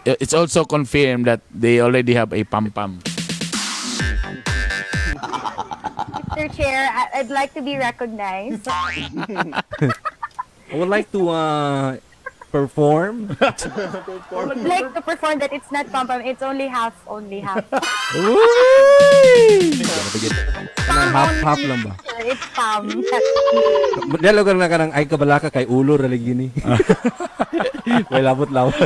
it's also confirmed that they already have a pam-pam. Mr. Chair, I'd like to be recognized. I would like to perform. I'd like to perform that it's not pam-pam, it's only half, only half. Uy! Kanang half-half lang ba? It's pam. Dalo ka na kanang ay kabalaka kay ulo ra lagi ni. May labot-lawas.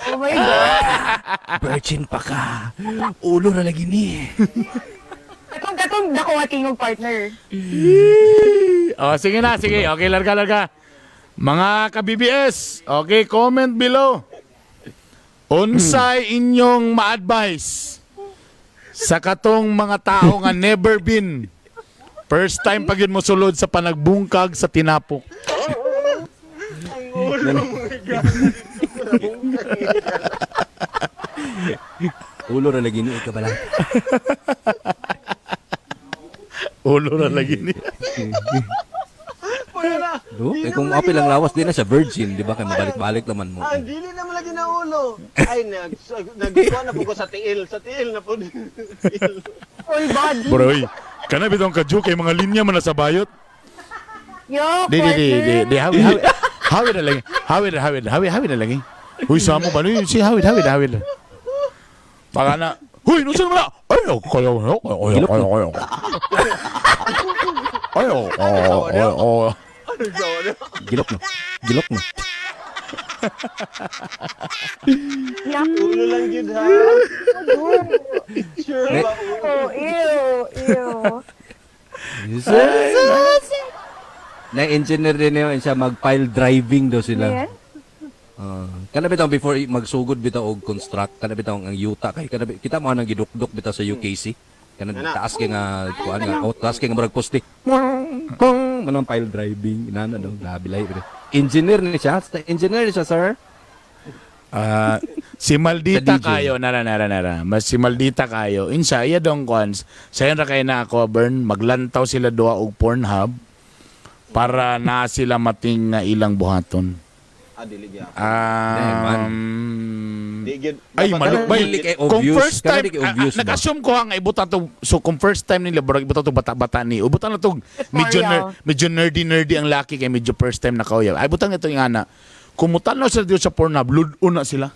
Oh my God. Virgin pa ka. Ulo ra lagi ni. Katong katong dako ating yung partner. Oh, sige na, sige. Okay, larga, larga. Mga ka-BBS, okay, comment below. Unsay inyong ma-advise sa katong mga tao nga never been first time pag yun mo sulod sa panagbungkag sa tinapok. Ang ulo mo Ulo ra lagi ni ay kabalaka. Ulo na lagi ni. Wala na. Do? Eh kung apil ang lawas di na siya virgin, di ba? Kay mabalik-balik naman mo. Ah, dili na mo lagi na ulo. Ay, nagkuha na po ko sa tiil. Sa tiil na po. Tiil. Full body. Bro, oy, kana bitong kadyo kay mga linya man na sa bayot. Yo, Di di di di partner. di hawi hawi hawi na lagi. Hawi na hawi hawi hawi na lagi. Uy, samo ba ni si hawi hawi hawi. Baka na. Huy, nusa naman na. Ay, kayo kayo kayo kayo kayo. Ay, oh, oh, oh, oh. Gilok no. Gilok no. Yuck. Ulo lang yun ha. Sure ba ulo? Oh, ew, ew. Na engineer din yun siya mag-pile driving daw sila. Yan. Ah, kana bitaw before magsugod bitaw og construct kana bitaw ang yuta kay kana kita mo nang gidukdok bitaw sa UKC kana Ana. taas kay nga kuan nga oh, taas kay nga murag poste. Kong manang pile driving inana daw labi lahi bitaw. Engineer ni siya, engineer ni siya sir. Ah, si Maldita Sa DJ. kayo, nara nara nara. Mas si Maldita kayo. Insa iya dong cons. Sayon ra kay na ako burn maglantaw sila duha og Pornhub para na sila mating nga ilang buhaton. Ah, dili gyud. Di gyud. Ay, Dapat- malukbay. Dili kay Kung obvious. first Kana time, di kay obvious ba? nag-assume ko ang ibuta to. So, kung first time nila, barag ibuta to bata-bata ni. Ubutan na to, medyo, medyo nerdy-nerdy ang laki kay medyo first time na kauyaw. Ay, butang ito yung ana. Kumutan na sila dito sa Pornhub, ludon na sila.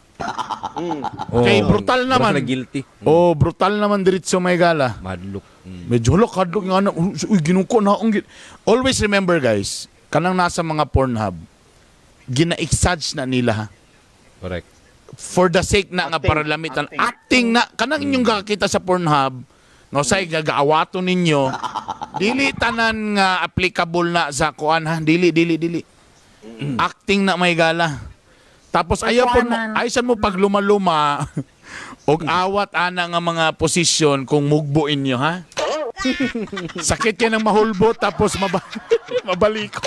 Oh, Kay brutal naman. Murag sila guilty. Oh, brutal naman diretso may gala. Madlok. Mm. Medyo hala, kadlok nga na. Uy, ginuko na akong Always remember guys, kanang nasa mga Pornhub, gina-exage na nila ha. Correct. For the sake na nga Acting. para lamitan. Acting. Acting na, kanang inyong kakita sa Pornhub, nga usay gagaawato ninyo, dili tanan nga applicable na sa kuan ha. Dili, dili, dili. Acting na may gala. Tapos ayaw po mo, Performance. aysan mo pag lumaluma, og awat ana nga mga posisyon kung mugbo inyo ha. Sakit kay ng mahulbo tapos mabaliko.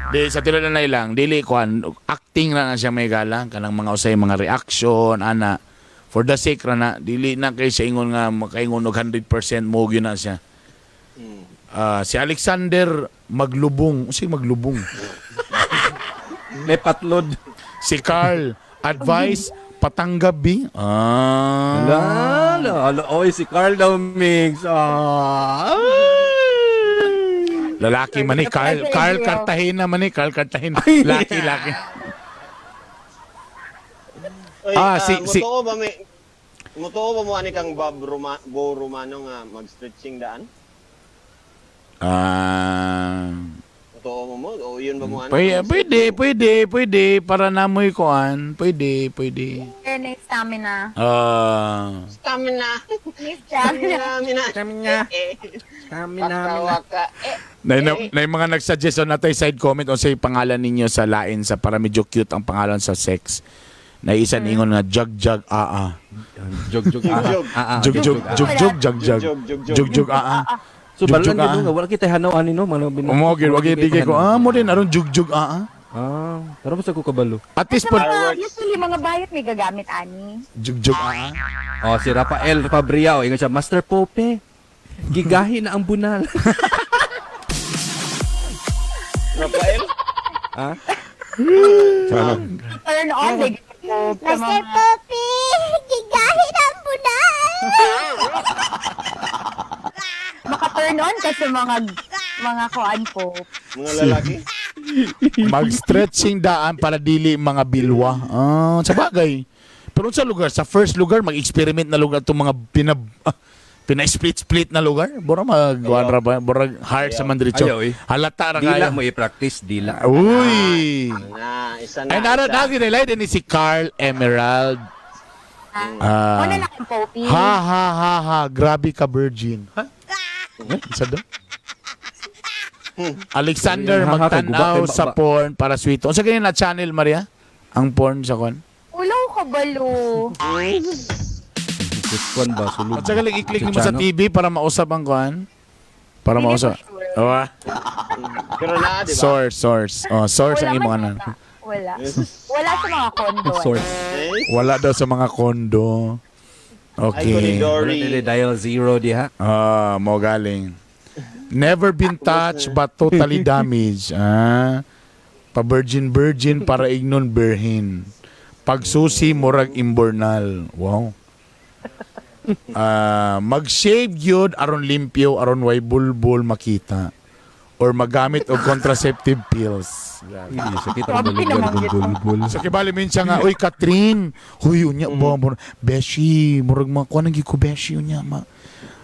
Di sa tilo na lang dili kuan acting na na siya may gala kanang mga usay mga reaction ana for the sake ra na dili na kay sa ingon nga makaingon og 100% mo gyud na siya. Ah, si Alexander maglubong, unsay maglubong? May patlod. Si Carl advice patanggabi. Ah. Ala, ala, ala. Oy, si Carl daw mix. Ah. Lalaki man ni Carl, Carl Cartagena man ni Carl Cartagena. Laki, laki. Oy, Ah, ah, Mutuo ba may Mutuo ba mo ani kang Bob Roma, Bo Romano nga mag-stretching daan? Ah. Mutuo mo mo? O yun ba mo ano? Pwede, pwede, pwede, pwede para namoy kuan. Pwede, pwede. May stamina. Ah. Stamina. May stamina. Stamina. Stamina. Eh, Stamina. waka, eh. Na, na, yung mga nagsuggest on natay side comment on say pangalan ninyo sa lain sa para medyo cute ang pangalan sa sex. Na isa ningon nga jug jug a a. Jog jog ah ah, ah, Jug jug ah. jug jug jug jug. Jug, jug, jug. Jug jug a a. So Jug, balan jug, gyud ah. nga wala kita hanaw ani no mga Umo gyud wag di kay ko ah mo din aron jug jug a a. Ah, pero basta ko kabalo. At least Sa po mga, usually mga bayot may gagamit, ani. jug jug a a. Oh, si Rafael Fabriao, ingon siya, Master Pope. Gigahi na ang bunal. Rafael? Ha? Turn on, like, sa Master mga, Poppy, gigahin ang bunal. maka-turn on ka sa mga kuan po. Mga lalaki. Mag-stretching daan para dili mga bilwa. Ah, sa bagay. Pero sa lugar, sa first lugar, mag-experiment na lugar itong mga pina-split-split na lugar. Bura mag ra ba? Bura hard sa mandritso. Ayaw, eh. Halata ra Dila kayo. mo i-practice, dila. Uy. Na, isa na. Ay nara isa. na ginilay din ni si Carl Emerald. Ah. Una na kang Poppy. Ha ha ha ha, grabe ka virgin. Ha? Eh, isa daw? Alexander Ha, ha, kay magtan-aw guba, kay sa ba- porn para sweet. Unsa gani na channel Maria? Ang porn sa kon? Ulaw ka balo. Kuan ba sulod. At saka lang i-click nimo sa Channel. TV para mausap ang kuan. Para Hindi mausap. ko sure. Oh, ah. Pero na, di ba? Source, source. Oh, source ang Wala imong man ano. yata. Wala. Wala sa mga kondo. eh. Source. Eh? Wala daw sa mga kondo. Ay, Okay. koridor. Wala dili dial zero diha. Ah, mo galing. Never been touched but totally damaged. Ah. Pa-virgin virgin para ignon birhin. Pagsusi murag imbornal. Wow. Ah, mag-shave gyud aron limpyo aron way bulbul makita or magamit og contraceptive pills. Hindi sakit ang Grabe balunggan naman kung yun. bulbul. Sa kibali minsan nga, uy Catherine, huy unya ba beshi, murag makuha na gyud ko beshi unya ma.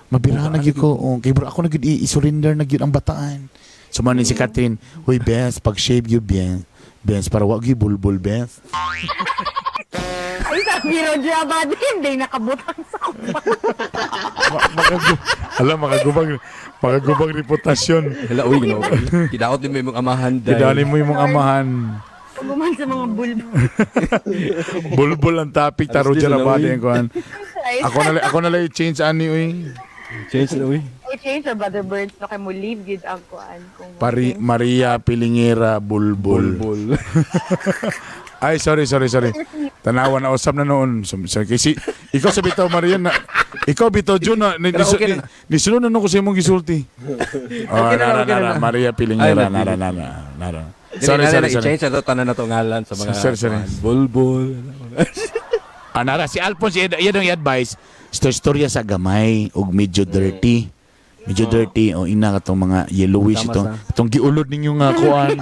Mabira na gyud ko. Oh, kay bro, ako na gyud i-surrender na gyud ang bataan. So man ni si Catherine, huy bes, pag shave gyud bien. Bes para wa gyud bulbul bes. Ay, sabi Roger Abad, hindi nakabutang sa kupa. Alam makagubang makagubang reputasyon. Hala uy ginoo. Kidaot ni mo imong amahan dai. Kidali mo imong amahan. Puguman sa mga bulbul. Bulbul ang topic ta Alas Roger din na, Abad uy. ang kuan. Ay, Ako na lang change ani uy. Change na uy. I change sa brother birds no kay mo leave gid ang kuan kung Pari, Maria Pilingera Bulbul. Bulbul. Ay, sorry, sorry, sorry. Tanawa na usap na noon. So, sorry, kasi ikaw sa bitaw Maria na ikaw bitaw Jun na ni, Pero ni, okay ni, na. nisunod na nun ko sa imong gisulti. Oh, Okay na, nara, okay na, nara, na. Maria Ay, Pilingera, na, nara, nara, nara. Dili, Sorry, na, sorry, na, sorry. I-change na to tanan na to ngalan sa mga Sorry, sorry. kuan. Bulbul. Ah, nara, si Alphonse, iya dong i-advise, istorya sa gamay, og medyo dirty. Medyo dirty, o ina ka tong mga yellowish Tama itong, sa. itong giulod ninyo nga kuan.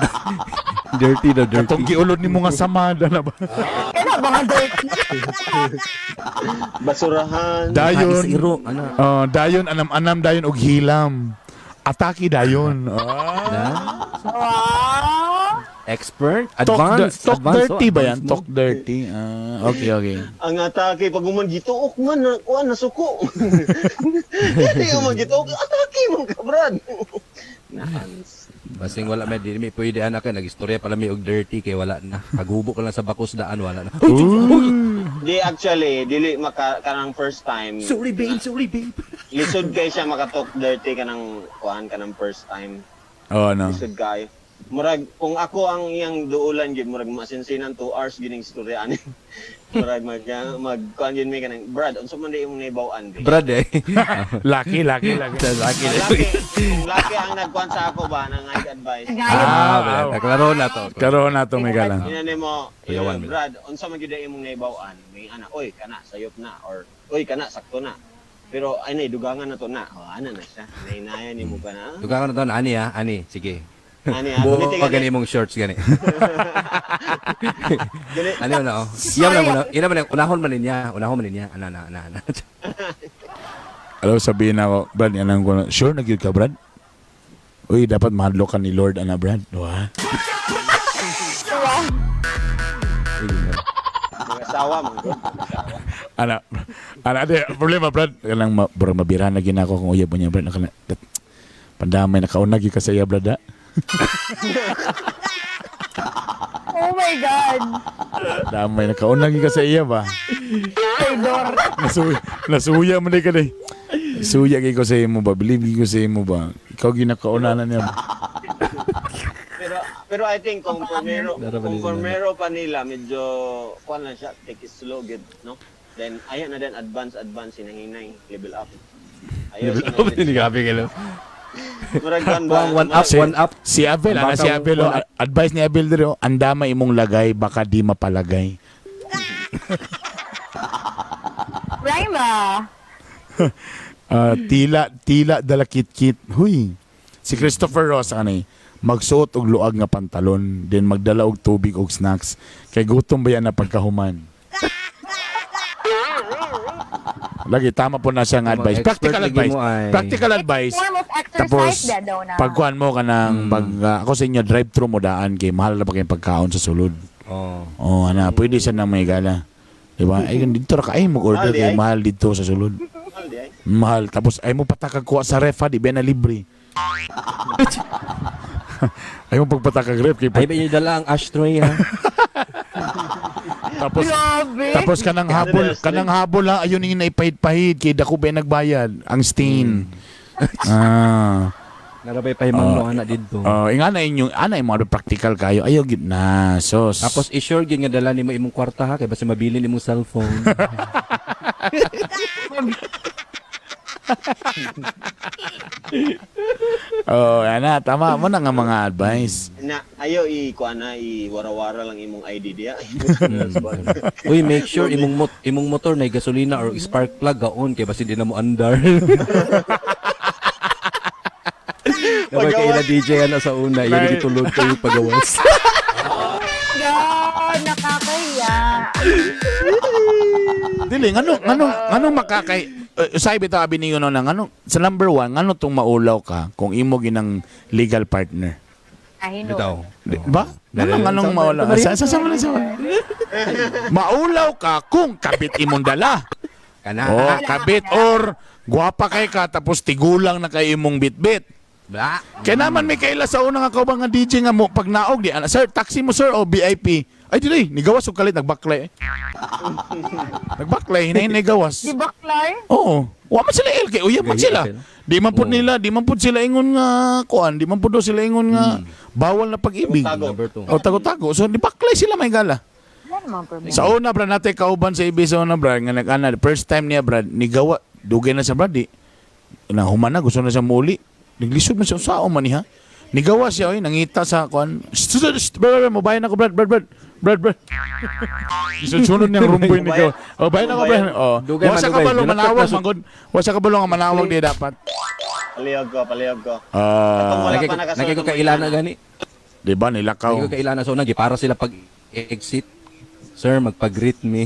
Dirty daw dirty. Itong giulod nimo nga samad, ano ba? Kana mga dirty. Basurahan. Dayon. Ah, isa iro, ano. Oh, dayon anam-anam dayon og hilam. Atake dayon. Ah. Na? Wow. Expert? Talk, Advanced. talk advanced, dirty oh, ba yan? advanced mo. Talk dirty. Ah, okay, okay. Ang atake pag human gituok man na kuan nasuko. Hindi man gituok, atake man ka brad. Naans. Basing wala may dili may pwede anak kay nagistorya pala may og dirty kay wala na. Paghubo ka lang sa bakos daan wala na. Di actually dili maka kanang first time. Sorry babe, sorry babe. Lisod kay siya makatalk dirty kanang kuan kanang first time. Oh, no. Lisod kayo. Murag kung ako ang iyang duulan gyud murag masinsinan 2 hours gining istorya ani. Murag mag mag kuan gyud mi kanang Brad unsa man di imong naibaw-an di. Brad eh. Laki, laki, laki. Sa laki Kung laki, kung laki ang nagkuan sa ako ba nang advice. Ngayon. Ah, wala. Klaro na to. Karoon na to may galang. Ina nimo, Kuyawan, ina, Brad, unsa man gyud ang imong naibaw-an? May ana, oy kana sayop na or oy kana sakto na. Pero ay na dugangan na to na. Oh, ana na siya. Nainaya nimo ka na. Dugangan na to ani ah, ani sige. Ani ah, Buo gani pa gani imong shorts gani. gani. Ano na oh. Iya man na ina man unahon man niya, unahon man niya. Ana na ana ana. Alam, sabihin ako, Brad, anang ko na, sure na gyud ka, Brad? Uy, dapat mahadlok ka ni Lord, ana, Brad. Wah. Mag-asawa man gud. Mag-asawa. Ana, ana, di, problema, Brad. Kanang, ma, bro, mabira na ginako kung uyab mo niya, Brad. Nakana, pandamay, nakaunag gyud ka sa iya, Brad, ha? Oh my God. Damay, nakaunag gyud ka sa iya ba? Traidor. Nasuya, nasuya mo na ka day. Suya kay ko sa imo ba? Believe ko sa imo ba? Ikaw ginakauna na niya. Pero pero I think kung primero Dara kung ba primero pa nila medyo kuan lang siya, take it slow gud, no? Then ayan na din advance advance hinahinay, level up. Ayaw Level up din grabe kayo. Murag kan ba? Kuang one up, one up. Si Abel, Ang ana si bata, Abel, oh, one up. advice ni Abel diri, oh, andama imong lagay baka di mapalagay. Rhyme. Ah, tila tila dala kit-kit. Huy. Si Christopher Ross ani magsuot og luag nga pantalon, then magdala og tubig og snacks kay gutom ba yan na pagkahuman. Lagi tama po na siya nga Tama, advice. expert Practical lagi advice. mo ay. Practical advice. Form of exercise Tapos ba daw na. pagkuan mo kanang pag ako sa inyo drive thru mo daan kay mahal na ba kayong pagkaon sa sulod. Oh. Oh, ana, pwede siya nang may gala. Diba? Ay, dito ra ka ay mag-order Mahal di kay ay. mahal dito sa sulod. Mahal di ay. Mahal. Tapos ay mo patakag kuha sa ref ha, di ba na libre? Ay mo pagpatakag ref kay Ay ba inyo dala ang ashtray ha? tapos Grabe. tapos kanang habol ha, ayun yung naipahid-pahid kay dako ba nagbayad ang stain. Ah. Narabay pa himang no ana didto. Oh, inga na inyong ana imo practical kayo. Ayaw gid na sos. Tapos i-sure gyud nga dala nimo imong kwarta ha kay basta mabili nimong cellphone. Oh, ana tama mo na nga mga advice. Na ayo i kuan na i warawara lang imong ID diya. Uy, make sure imong motor na gasolina or spark plug gaon kay basta di na mo andar. Dapat kay ila DJ ana sa una, yun gitulog kayo pagawas. God, nakakahiya. Dili ngano ngano ngano makakay usay bitaw abi ninyo no na ngano sa number one ngano tong maulaw ka kung imo ginang legal partner. Ay, no. Bitaw. Di ba? Anong anong maulaw? Sa. Maulaw ka kung kabit imong dala. Kana. Oh, kabit or gwapa kay ka tapos tigulang na kay imong bitbit. Bla. Kaya naman may kaila sa unang ako ba nga DJ nga mo pag naog di ana sir taxi mo sir o VIP. Ay dili nigawas og kalit nagbaklay. Nagbaklay hinay nigawas. Di ba, Clar? Oo. Wa man sila LK, uyab man Gaya sila. sila. Di man pud Oo. nila, di man pud sila ingon nga kuan, di man pud daw sila ingon nga bawal na pag-ibig. Tago. Number 2. O tago-tago. So di baklay sila may gala. Wala namang problema. Sa una brad nate kauban sa ibi sa una brad nga nag-ana first time niya brad nigawa dugay na sa brad di na humana gusto na siya muli. Naglisod man siya sao man niya. Nigawa siya oy nangita sa kuan. Brad, brad, brad, mobayan ako brad brad brad brad brad. Isunod niyang rumboy ni gawa. Oh, bayan ako brad. Oh. Dugay Wa man, sa dugay. kabalo Dinaktak manawag na sa- man gud. Wa sa kabalo nga manawag di dapat. Palihog ko, palihog ko. Ah, Wala pa nakasunod Nagay ko ang kay Ilana mga gani. di ba nilakaw. Nagay ko kay Ilana sa una gipara sila pag exit. Sir, magpag-greet me.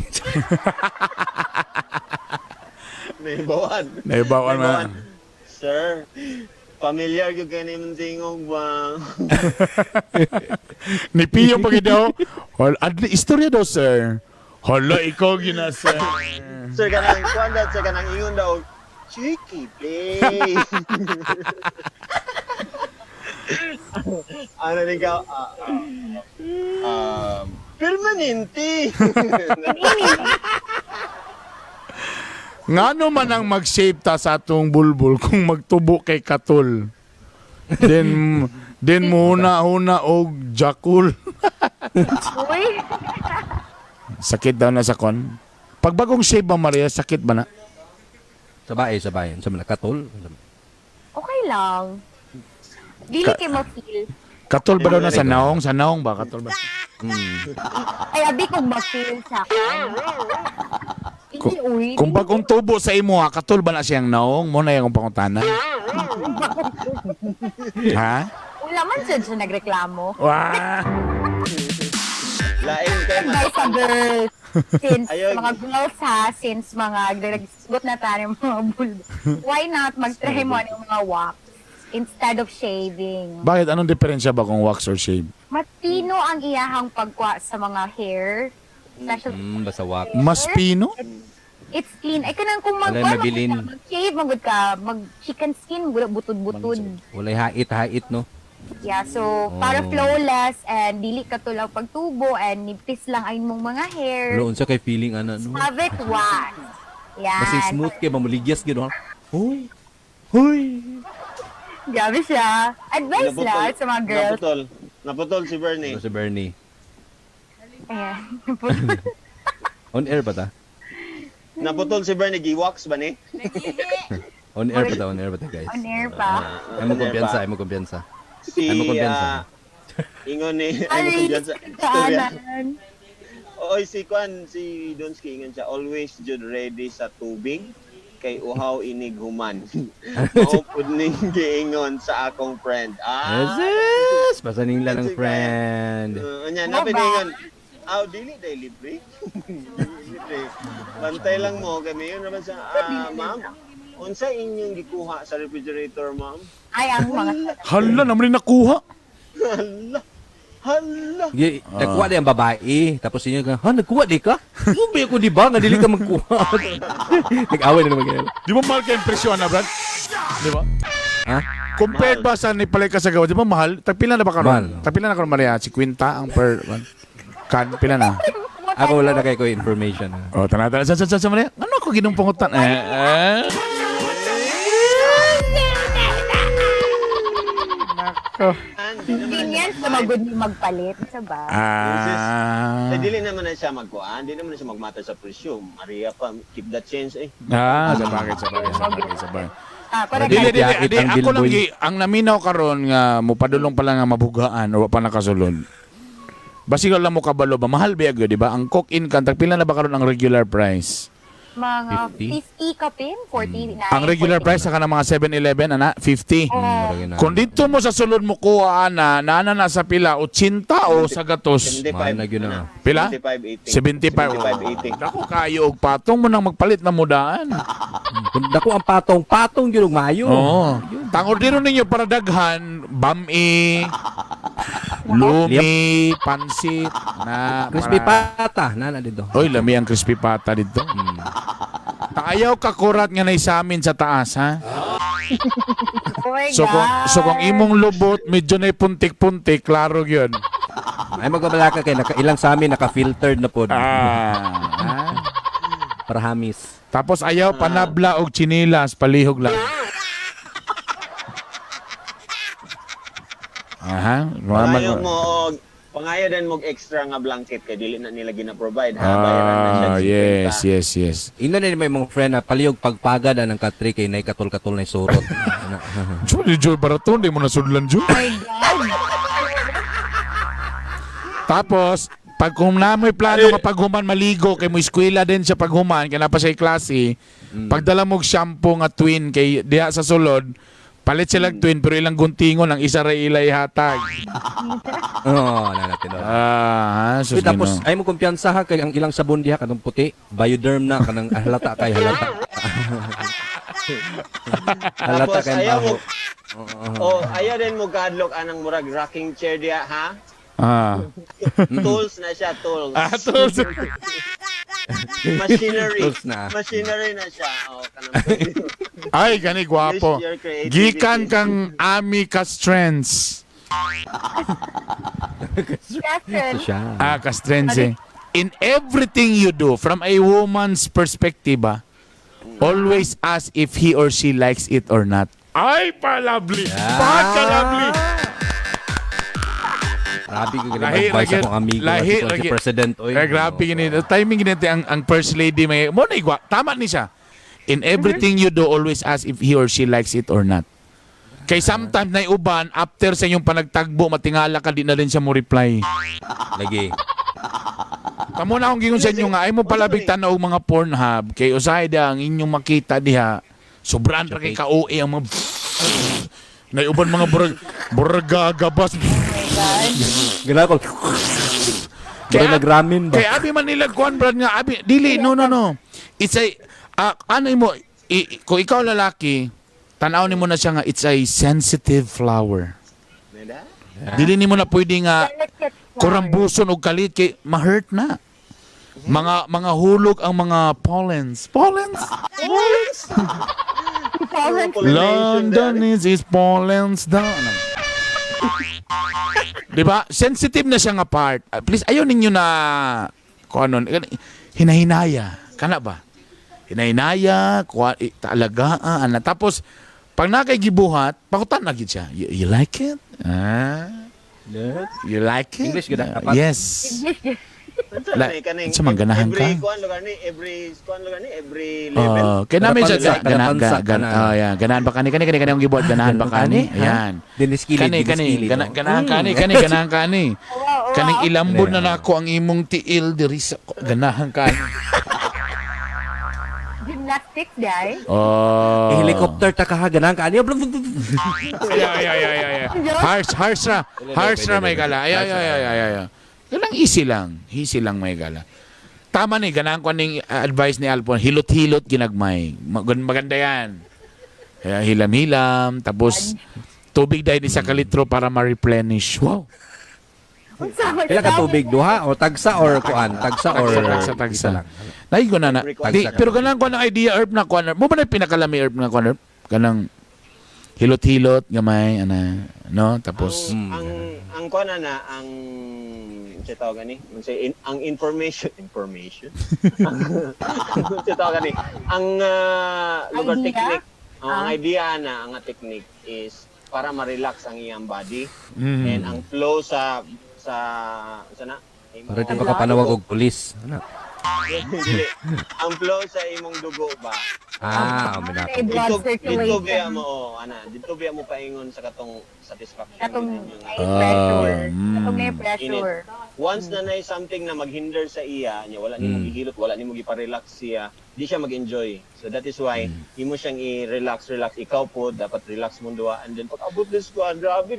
Naibawan. Naibawan man. Sir, familiar gyud kay nimong tingog ba? Ni Pio pag daw. Hol, adli istorya daw sir. Hala ikaw gina sir. Sir kanang kuan daw, sir kanang ingon daw. Cheeky play. Ano din ka? Permanente. Ngano man ang mag-shape ta sa atong bulbul kung magtubo kay katol. Then muna huna og jakul. Uy, Sakit daw na sa kon. Pag bagong shape ba Maria, sakit ba na? Sa bae. Sa mga katol. okay lang. Dili kay ma-feel. Katol ba daw na sa naong? Sa naong ba? Katol ba? Ay, abi kong ma-feel sa akin. Hindi, uy. Kung bagong tubo sa imo ha, katol ba na siyang naong? Mo na yung pangutana. Ha? Wala man siya siya nagreklamo. Wah! Lain kay man. Advice sa girls. Since Ayun. mga girls ha, since mga nagsugot na tayo ng mga bulbo. Why not mag-try mo ng mga wax instead of shaving? Bakit? Anong diferensya ba kung wax or shave? Mas pino ang iyahang pagkuha sa mga hair. Especially Basta wak. Mas pino? It's clean. Ay, kanang kung Walay mabilin. mag-shave, magud ka, mag-chicken skin, wala butod-butod. Walay hait-hait, no? Yeah, so para Oh. flawless and dili ka tulaw pagtubo and nipis lang ay mong mga hair. Wala, unsa kay feeling ana, no? Have it wax. Yan. Basta smooth kay mamuligyas gyud, ha? Hoy. Hoy. Grabe siya. Advice lang sa mga girls. Naputol. Naputol si Bernie. Ano si Bernie? Ayan. On air ba ta? Naputol si Bernie. Giwax ba ni? On air pa ta, on air pa ta, guys. On air pa. Ay mo kumpiyansa, ay mo kumpiyansa. Si Ay mo kumpiyansa. Ingon ni ay mo Ay, kumpiyansa. Istorya. daanan. Oy, si Kwan, si Donski ingon siya, always jud ready sa tubig kay uhaw inig human. Mao pud ning giingon sa akong friend. Yes, Ah. yes. Basta ning lang ng friend. Unya Ano na ba? piningon. Aw, dili day libre. Dili libre. Bantay lang mo kay mayon naman sa ma'am. Unsa inyong gikuha sa refrigerator, ma'am? Ay, ang mga Hala, naman rin nakuha. Hala. Hala. Nagkuha di ang babae. Tapos inyo ka, ha, nagkuha di ka? Ubi ako di ba? Nga dili ka magkuha. Nag-away na naman kayo. Di ba mahal kayong presyo na, Brad? Di ba? Ha? Compared ba sa nipalay ka sa gawa, di ba mahal? Tagpila na ba karon? Mahal. Tagpila na karon Maria? Si Quinta ang per one. Kan pila na? Ako wala na kay ko information. Ha? Oh, tana tana sa Maria. Ano ako ginumpungutan? Eh, eh. Nako. Convenience na magod ni magpalit sa ba? Ah. Eh, dili naman na siya magkuan, dili naman na siya magmata sa presyo. Maria pa, keep that change eh. Ah, sa bagay, sa bagay, sa bagay, sa bagay. Ah, correct. Dili, dili, Yait dili. ang Ako lang, bilboy. ang naminaw karon nga mupadulong pa lang nga mabugaan o wa pa nakasulod. Basig lang mo kabalo ba mahal ba gyud, di ba? Ang cook-in kan tagpila na ba karon ang regular price? Mga 50? 50 kapin, 49. Ang regular price sa kanang mga 7-Eleven ana 50. Oh, Kung dito mo sa sulod mo kuha ana, naana na sa pila 80 o sa gatos. 75. Mahal na gyud na. Pila? 75.80. 75. 75.80. Dako kayo og patong mo nang magpalit na mudaan. Kung dako ang patong, patong gyud og maayo. Oo. Tangordero ninyo para daghan, bami, lumi, pansit, na Crispy para- pata, nana dito. Oy, lami ang crispy pata dito. Taayaw ka kurat nga naisamin sa taas, ha? Oh my So kung God. so kung imong lubot medyo na puntik-puntik, klaro 'yun. Ay magbabalaka kay naka, ilang sa amin naka-filtered na pod. Ah. Para hamis. Tapos ayaw panabla og chinilas, palihog lang. Aha, mga Pangayo mo og pangayo din mo og extra nga blanket kay dili na nila gina-provide ha. Bayaran na siya. Ah, 50. yes, yes, yes. Ina na ni may mga friend na palihog pagpagad ang katri kay nay katol-katol na surot. Ana. Joy, Joy, barato, hindi mo nasudlan, Joy. Oh my God. Tapos, pag kung na may plano nga paghuman maligo kay mo eskwela din siya paghuman kay na pa siya klase, pagdala mo og shampoo nga twin kay diha sa sulod, palit sila og twin pero ilang guntingon ang isa ra ilay hatag. Oo, nana tinuod. Ah, sus Uy, tapos Ginoo. ay mo kumpiyansa ha kay ang ilang sabon diha kanang puti, bioderm na kanang halata kay halata. Halata Tapos kay ayaw baho. mo. Oh, ayaw din mo gadlock anang murag rocking chair diha ha. Ah. Tools na siya, tools. Ah, tools. Machinery. Tools na. Machinery na siya. Oh, kanang Ay, gani gwapo. Use your creativity. Gikan kang Ami Castrens. Justin. Siya. Ah, Castrense. In everything you do, from a woman's perspective, always ask if he or she likes it or not. Ay, palabli! Pagkalabli! Grabe ko Lahi, gani advice lagi- akong amigo lahi, si lagi. President oy. Eh, grabe gini. Timing gini ang first lady may mo na igwa. Tama ni siya. In everything you do, always ask if he or she likes it or not. Kay sometimes na uban after sa inyong panagtagbo matingala ka di na rin siya mo reply. Lagi. Kamo na akong gingon sa inyo nga ay mo palabig tanaw og mga Pornhub kay usahay da ang inyong makita diha sobran ra kay ka-OA ang mga naiuban mga burag buragagabas. Gana ko. Kaya- Kaya nagramin ba? Kay abi man nila kuan brad nga abi dili, no, no, no. It's a ano mo kung ikaw lalaki tan-aw nimo na siya nga it's a sensitive flower. Neda? Dili nimo na pwede nga Delicate flower. kurambuson og kalit kay ma-hurt na. Mga hulog ang mga pollens. Pollens? Pollens. Pollination London is pollens down. Di ba? Sensitive na siya nga part. Please, ayaw ninyo na kung ano, hinahinaya. Kana ba? Hinahinaya, kuha, talagaan. Ana. Tapos, pag nakay gibuhat, pakutan na gid siya. You like it? Ah, you like it? English gid, dapat. Yes. English. Unsa ni kaning Unsa man ganahan every ka? Kuan lugar ni, every kuan lugar ni, every level. Oh, kay namin siya Kada gana, pansa, ga, kana. oh, yeah. Ganahan ba kani kani kani kani ang gibuhat, ganahan ba kani? Ha? Ayan. Diniskilid, Kani kani diniskilid, gana, oh. ganahan kani kani ganahan kani. Wow, wow. Kaning ilambon na Kani, nako ang imong tiil diri sa ganahan kani. Gymnastics, guys. Oh. Eh, helicopter ta ka ha, ganahan ka ani. Ay ay ay ay ay. Harsh harsh ra. Harsh ra may gala. Ay ay ay ay ay. ay. Ganang easy lang. Easy lang may gala. Tama ni ganahan ko ning advice ni Alpon. Hilot-hilot ginagmay. Maganda yan. Kaya hilam-hilam tapos tubig dahil isa ka litro para ma-replenish. Wow. Unsa man Pila ka tubig, duha o tagsa or kuan, tagsa or Tagsa, tagsa, tagsa. isa lang. Naigo na na. Every Di, Tagsa ka. pero ganang ko ng idea herb na kuan. Mo ba na pinakalami herb na kuan herb? Kanang hilot-hilot gamay ana no tapos Ang kuan na na ang unsa tawag ani? Unsa ang information information. Unsa tawag ani? Ang lugar Idea? technique. Oh, ang Ah. idea na ang technique is para ma-relax ang iyang body and ang flow sa sa unsa na? Imong- Para di ba ka panawag og pulis? Ano? Dili. Ang flow sa imong dugo ba? Ah, minapit. May blood Dito dito circulation. biya mo oh, ana, dito biya mo paingon sa katong satisfaction. Katong Yun yung- may pressure. Ah, mm. Katong may pressure. Once na nay something na maghinder sa iya, niya wala nimo gihilot, wala nimo gipa-relax siya, di siya mag-enjoy. So that is why imo siyang i-relax, relax. Ikaw po dapat relax mo duha and then pag abot this kuan, grabe.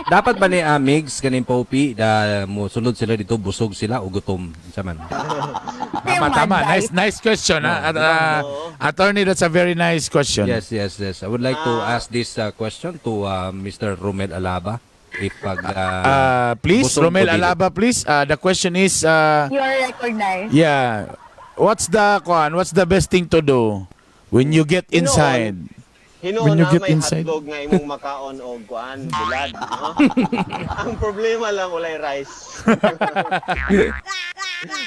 Dapat ba ni Amigs kaning Popi da mo sulod sila dito busog sila o gutom unsa man? Tama, tama. Nice, nice question. Ha? At, attorney, that's a very nice question. Yes, yes, yes. I would like to ask this question to Mr. Romel Alaba if pag Please, busog o Romel dili. Alaba, please. The question is, You are recognized. yeah, what's the kuan? What's the best thing to do when you get inside? Hinuon When you na get may inside. hotdog nga imong makaon og kuan, bulad, no? Ang problema lang walay rice.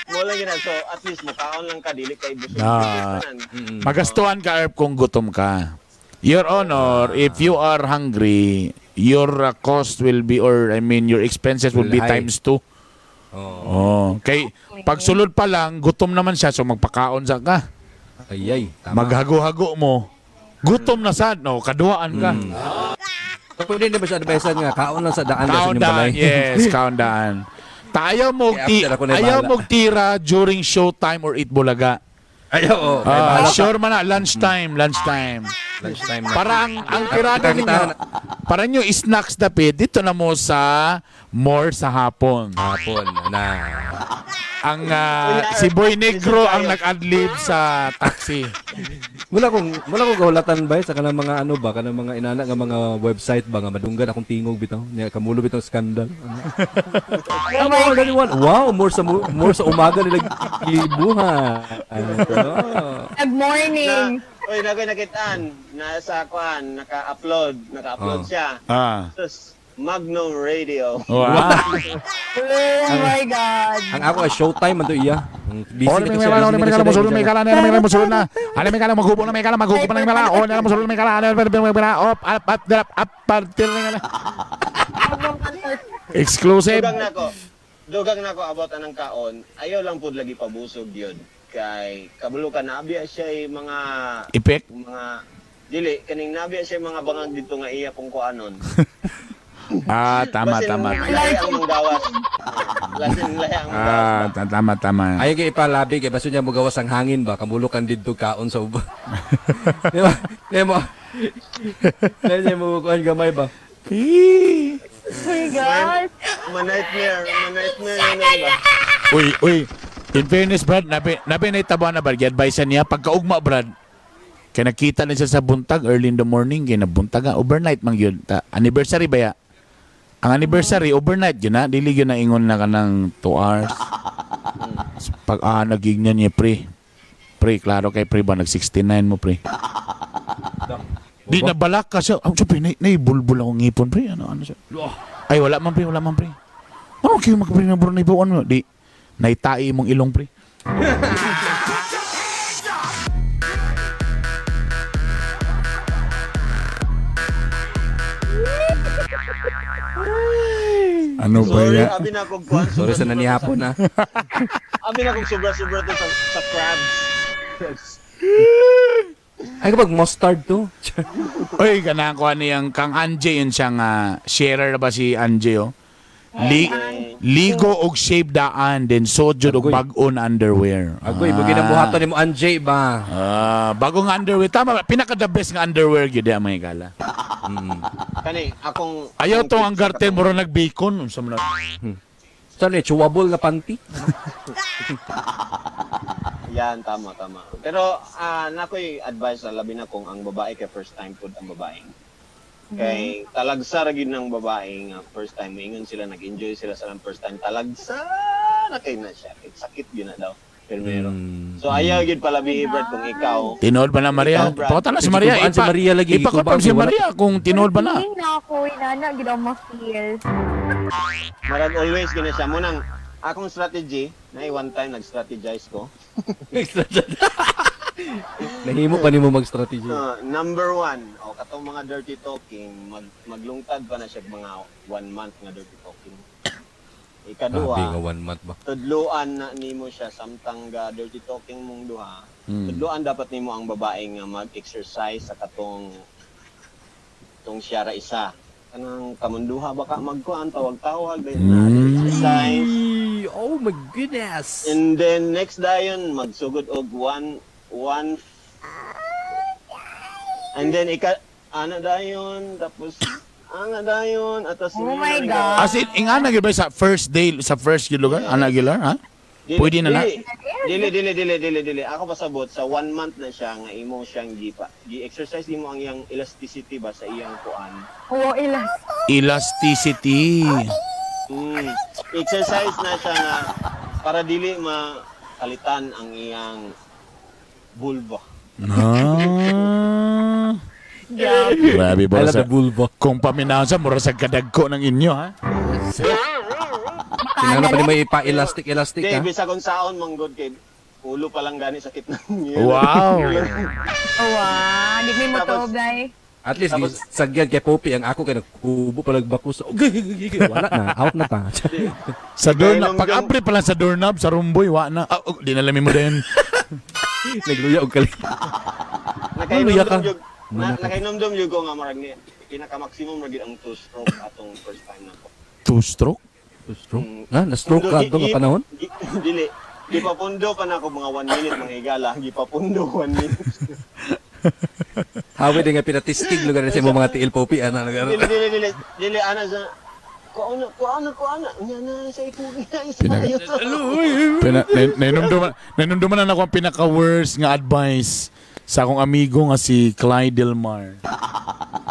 Mo lang yun. So at least mukaon lang ka dili kay busog. Ah. Tanan. Magastuhan ka, Erp, kung gutom ka. Your Honor, if you are hungry, your cost will be, or I mean, your expenses will Will be high. times two. Oh. Oh, kay pagsulod pa lang, gutom naman siya, so magpakaon sa ka. Ay ay, tama. Maghago-hago mo. Gutom na sad, no? Kaduaan ka. So, pwede na ba siya advisean nga kaon lang sa daan sa Kaon inyong daan, balay? yes, kaon daan. Ta ayaw mo Kaya ti after ako na ayaw bahala. mo tira during showtime or Eat Bulaga. Ay, oo. Kaya Ah, bahala ka. sure man na lunchtime, lunchtime. Lunchtime na. Para ang tirada Kita- ninyo, para nyo snacks dapit dito na mo sa more sa hapon. Hapon na. Ang si Boy Negro ang nag-adlib sa taxi. Wala kong kahulatan ba sa kanang mga ano ba kanang mga inana nga mga website ba nga madunggan akong tingog bitaw nya kamulo bitaw skandal. Ano oh, one. Wow, more sa umaga nila gibuha. Ano? Good morning. Na, oy, nagoy nakitaan nasa kuan, naka-upload Oh. siya. Ah. Sus, Magnum Radio. Wow. Oh my God. Ang ako ay showtime man to iya. Ang Busy Oh, na may kasi kala, busy may na kala, kasi musulod, may siya. kala, may kala, musulod na. Ano may kala, maghubo na, may kala, maghubo na, may kala. Oh, may musulod, may kala, may kala, may kala, up, up, up, up, up, up, up, Exclusive. Dugang nako. Dugang nako about anang kaon. Ayaw lang pud lagi pabusog yun. Kay kabalo ka naabiya siya mga Ipek. mga dili kaning naabiya siya mga bangag dito nga iya kung kuanon. Ah, tama, Basin tama. Lahi ang manggawas. Lasin lahi ang manggawas. Ah, tama, tama. Ayaw kay ipalabi kay baso niya mogawas ang hangin ba kamulo kan didto kaon sa uban. Di ba? Di mo. Di mo kuan gamay ba? Oh my God. Ma nightmare, ma nightmare yun ba? Uy, uy. In fairness, Brad, nabi, nabi na itaba na, Brad. Gi-advise niya, pagkaugma, Brad, kaya nakita na siya sa buntag early in the morning, kaya nabuntag nga, overnight man yun. Ta, anniversary ba ya? Ang anniversary, overnight yun na. Dili yun na ingon na ka ng 2 hours. Pag nagignan niya, pre. Pre, klaro kay pre ba, nag-69 mo, pre. Di na balak ka siya. Ang siya, pre, naibulbul akong ngipon, pre. Ano, ano siya? Ay, wala man, pre, wala man, pre. Ano kayo magpre na bro na ibawan mo? Di, naitai mong ilong, pre. Ano ba Sorry, yan? abi na kog kuan. Sorry sa nanihapon ah. Abi na kog sobra-sobra to sa crabs. Ay kapag mustard to. Oy, ganahan ko ano yung kang Anje yun siyang sharer na ba si Anje oh? Ligo og shave daan then sojud og Agoy. bag-on underwear. Agoy, bugi na buhaton nimo Anjay ba? Ah, bagong underwear tama ba? Pinaka the best nga underwear gyud ang mga higala. Kani akong Ayaw akong tong ang tips sa garten katong- mura nagbacon unsa man na- Saan eh, chewable nga panty? Yan, tama, tama. Pero nakoy advice sa labi na kung ang babae kay first time pud ang babae. Kay talagsa ra gyud ng babae nga first time moingon sila nag-enjoy sila sa ilang first time talagsa na kay na siya. Kay sakit gyud na daw. Pero So ayaw gyud pala Brad kung ikaw Tinuod ba na Maria? Ikaw, Brad. Pakita na si Maria. Gikubaan si Maria lagi, Ipakot gikubaan si si wala. Maria kung tinuod ba na. Feeling na ako, inana, gid ako ma-feel. marag always gyud na siya mo nang akong strategy na one time nag-strategize ko. Nahimo pa nimo mag-strategy. Number one, o katong mga dirty talking, maglungtad pa na siya mga one month nga dirty talking. Ikaduha, Grabe nga one month ba? tudluan na nimo siya samtang ga dirty talking mong duha. Tudluan dapat nimo ang babae nga mag-exercise sa katong tong siya ra isa. Kanang kamunduha baka magkuan tawag-tawag then na exercise. Oh my goodness! And then next dayon magsugod og one one And then ika ana dayon tapos ana dayon atas Oh my God. As in, ingana gyud ba sa first day sa first gyud lugar? Ana gyud ha? Pwede na na? Dili dili dili dili dili. Ako pasabot sa one month na siya nga imo siyang gipa. Gi-exercise nimo ang iyang elasticity ba sa iyang kuan. Oo, ilas. Elasticity. Exercise na siya nga para dili makalitan ang iyang vulva. Ah. Grabe. Grabe I ba love sa the vulva. kung paminaw sa mura sa kadagko ng inyo ha. Kinahanglan pa nimo ipa-elastic-elastic Di, ha. bisag kung saon manggod kay ulo pa lang gani sakit na niya. Wow. Oh, wow. Hindi may Tapos- motob, day. At least sagyan kay Poppy ang ako kay nagkubo pa nagbako sa wala na out na ta. Sa doorknob, Kaya pag abri pa lang sa doorknob sa rumboy wa na. Ah, oh, di na lami mo dayon. Nagluya og kali. Nakainomdom ka? jud na, Manaka. nakainomdom jud ko nga marag ni pinaka-maximum ra gyud ang two stroke atong first time nako. Two stroke. Stroke. Ha, na stroke ka ato nga panahon? Dili. Gipapundo pa na ako mga 1 minute mga higala. Gipapundo 1 minute. Hawi din nga pinatistig lugar na sa imong mga tiil Poppy ana Dili dili dili dili ana sa kuana kuana kuana nya na sa ikugi na isa Pina, na ako ang pinaka-worst nga advice sa akong amigo nga si Clyde Delmar.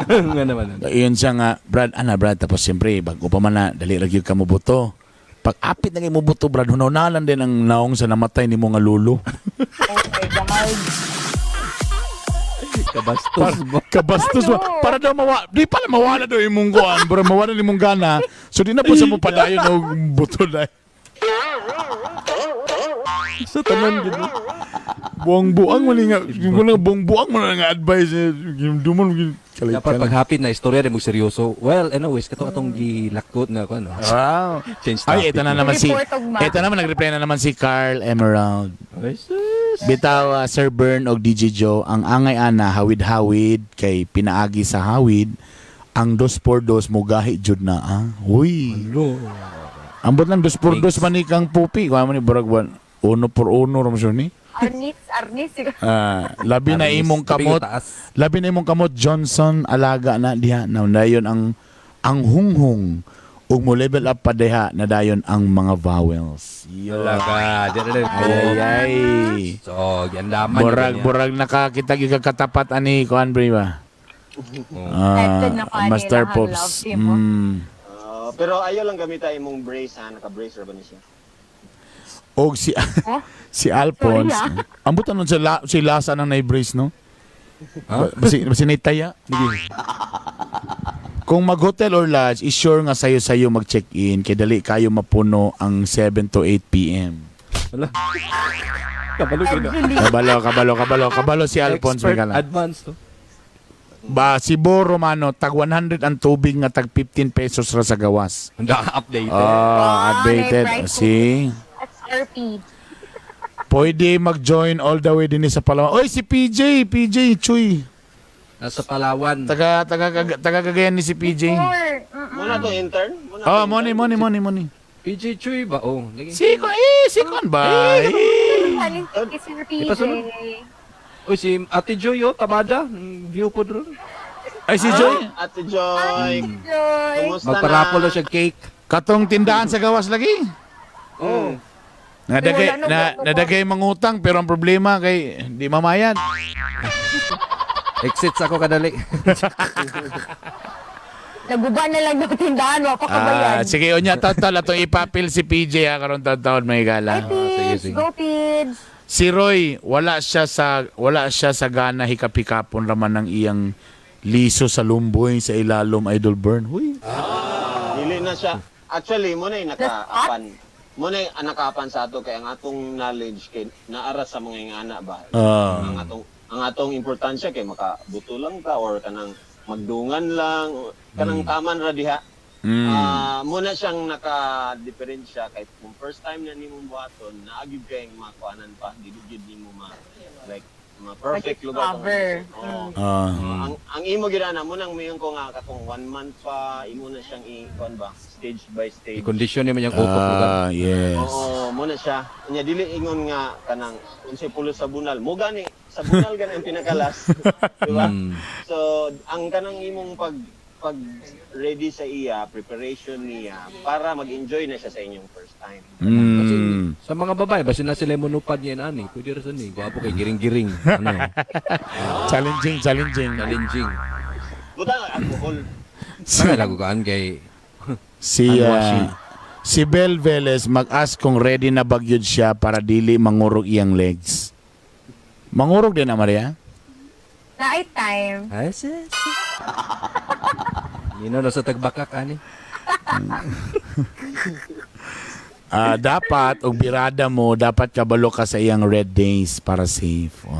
Nga naman. Iyon siya nga, Brad, ana Brad, tapos siyempre, bago pa man na, dali ra gyud ka mo buto. Pag apit na kay mo buto, Brad, hunaw-nalan din ang naong sa namatay ni mo nga lulo. Oh my God. Kabastos ba? Kabastos ba? Ano? Para daw mawa, di pala mawala daw imong kuan, pero mawala ni imong gana. So di na po sa mo padayon og buto dai. Sa tanan gid. Buang buang man nga, yung nga buang buang man nga advice eh. Dumon Dapat paghapit na istorya di mo seryoso. Well, anyways, kato atong gilakot nga kuan. no? Wow. Change topic. Ay, ito na naman si Report og ma. Ito naman nag-reply na naman si Carl Emerald. Ay, sus. Bitaw Sir Bern og DJ Joe, ang angay ana hawid-hawid kay pinaagi sa hawid ang dos por dos mugahi jud na ah. Uy. Ano? Ambot lang dos por dos man ni kang pupi. Kuha mo ni burag one, uno por uno ram siya ni. Arnis, arnis. Ah, labi na Arnis. imong Sabi ko, kamot. taas. Labi na imong kamot Johnson alaga na diha na dayon ang hunghong ug mo level up pa diha na dayon ang mga vowels. Wala ka. Di na Ay ay ay. So, giandaman. Borag borag nakakita gyud ka katapat ani kuan bre ba? Affected na kuan Master nila ang Pops. love team, oh. Pero ayaw lang gamita imong brace ha, naka-brace ra ba ni siya? Og si Oh? si Alphonse. Sorry, Ambot anon si la, si Lasa nang na-brace no? Ha? Basi basi naitaya. Kung mag-hotel or lodge, is sure nga sayo-sayo mag-check-in kay dali kayo mapuno ang 7 to 8 PM. Wala. Kabalo ka na. Kabalo, kabalo, kabalo, kabalo si Alphonse Expert Megala. advance to. Ba si Bo Romano, tag 100 ang tubig nga tag 15 pesos ra sa gawas. Handa updated. Ah, Wow, updated. may price. See? SRP. Pwede mag-join all the way din sa Palawan. Oy, si PJ, PJ Chuy. Nasa Palawan. Taga taga taga Cagayan ni si PJ. Four. Mm-mm. Muna to intern? Muna Oh, to money, intern? money, money, money. PJ Chuy ba? Oh, lagi. Si Kon, eh, si Kon ba? Eh. Ano si Sir PJ? Ipasunod. Uy, si Ate Joy, oh, Tabada. View po doon. Ay, si Joy. Ate Joy. Joy. Kumusta Magparapol na? na siya cake. Katong tindahan sa gawas lagi. Oh. Nadagay Wala na, na wala na. nadagay mangutang pero ang problema kay di mamayan. Exit sa ako kadali. Naguba na lang ng tindahan. Wapa ka ba yan? Ah, sige, unya taon atong ipapil si PJ ha karon taon may Hi, gala. Pidge. Sige, sige. Go, Pidge. Si Roy, wala siya sa gana hikap-hikapon raman ng iyang liso sa lumboy sa ilalom, Idol Burn. Huy. Dili na siya. Actually, mo na yung nakaapan. Mo na yung nakaapan sa ato kay ang atong knowledge kay naara sa mga ingana ba. Ang atong importansya kay makabuto lang ka or kanang magdungan lang o kanang taman ra diha. Ah, muna siyang naka-diferensya kay kung first time na nimong buhaton, naagid kay makuanan pa, dili gyud nimo ma like ma perfect lugar tong- Ma-discover. Oo. Ang imo gyud ana mo nang mayon ko nga katong one month pa imo na siyang i-kuan ba, stage by stage. I-condition niya man yung utok lugar. Ah, yes. Oo, mo na siya. Nya dili ingon nga kanang unsay pulos sa bunal. Mo gani sa bunal gani ang pinakalas. Di ba? So, ang kanang imong pag pag ready sa iya, preparation niya para mag-enjoy na siya sa inyong first time. Kasi sa mga babae, basta na sila monopod niya ani, pwede ra sa ni. Gwapo kay giring-giring. Ano? Challenging, challenging. Challenging. Buta alcohol. Sana lagukaan kay Si Hand ah, washing. si Bel Velez mag-ask kung ready na bagyod siya para dili mangurog iyang legs. Mangurog din na Maria? Night time. Ay, sis. Nino na sa tagbakak ani. Ah, dapat og birada mo, dapat kabalo ka sa iyang red days para safe. Wow.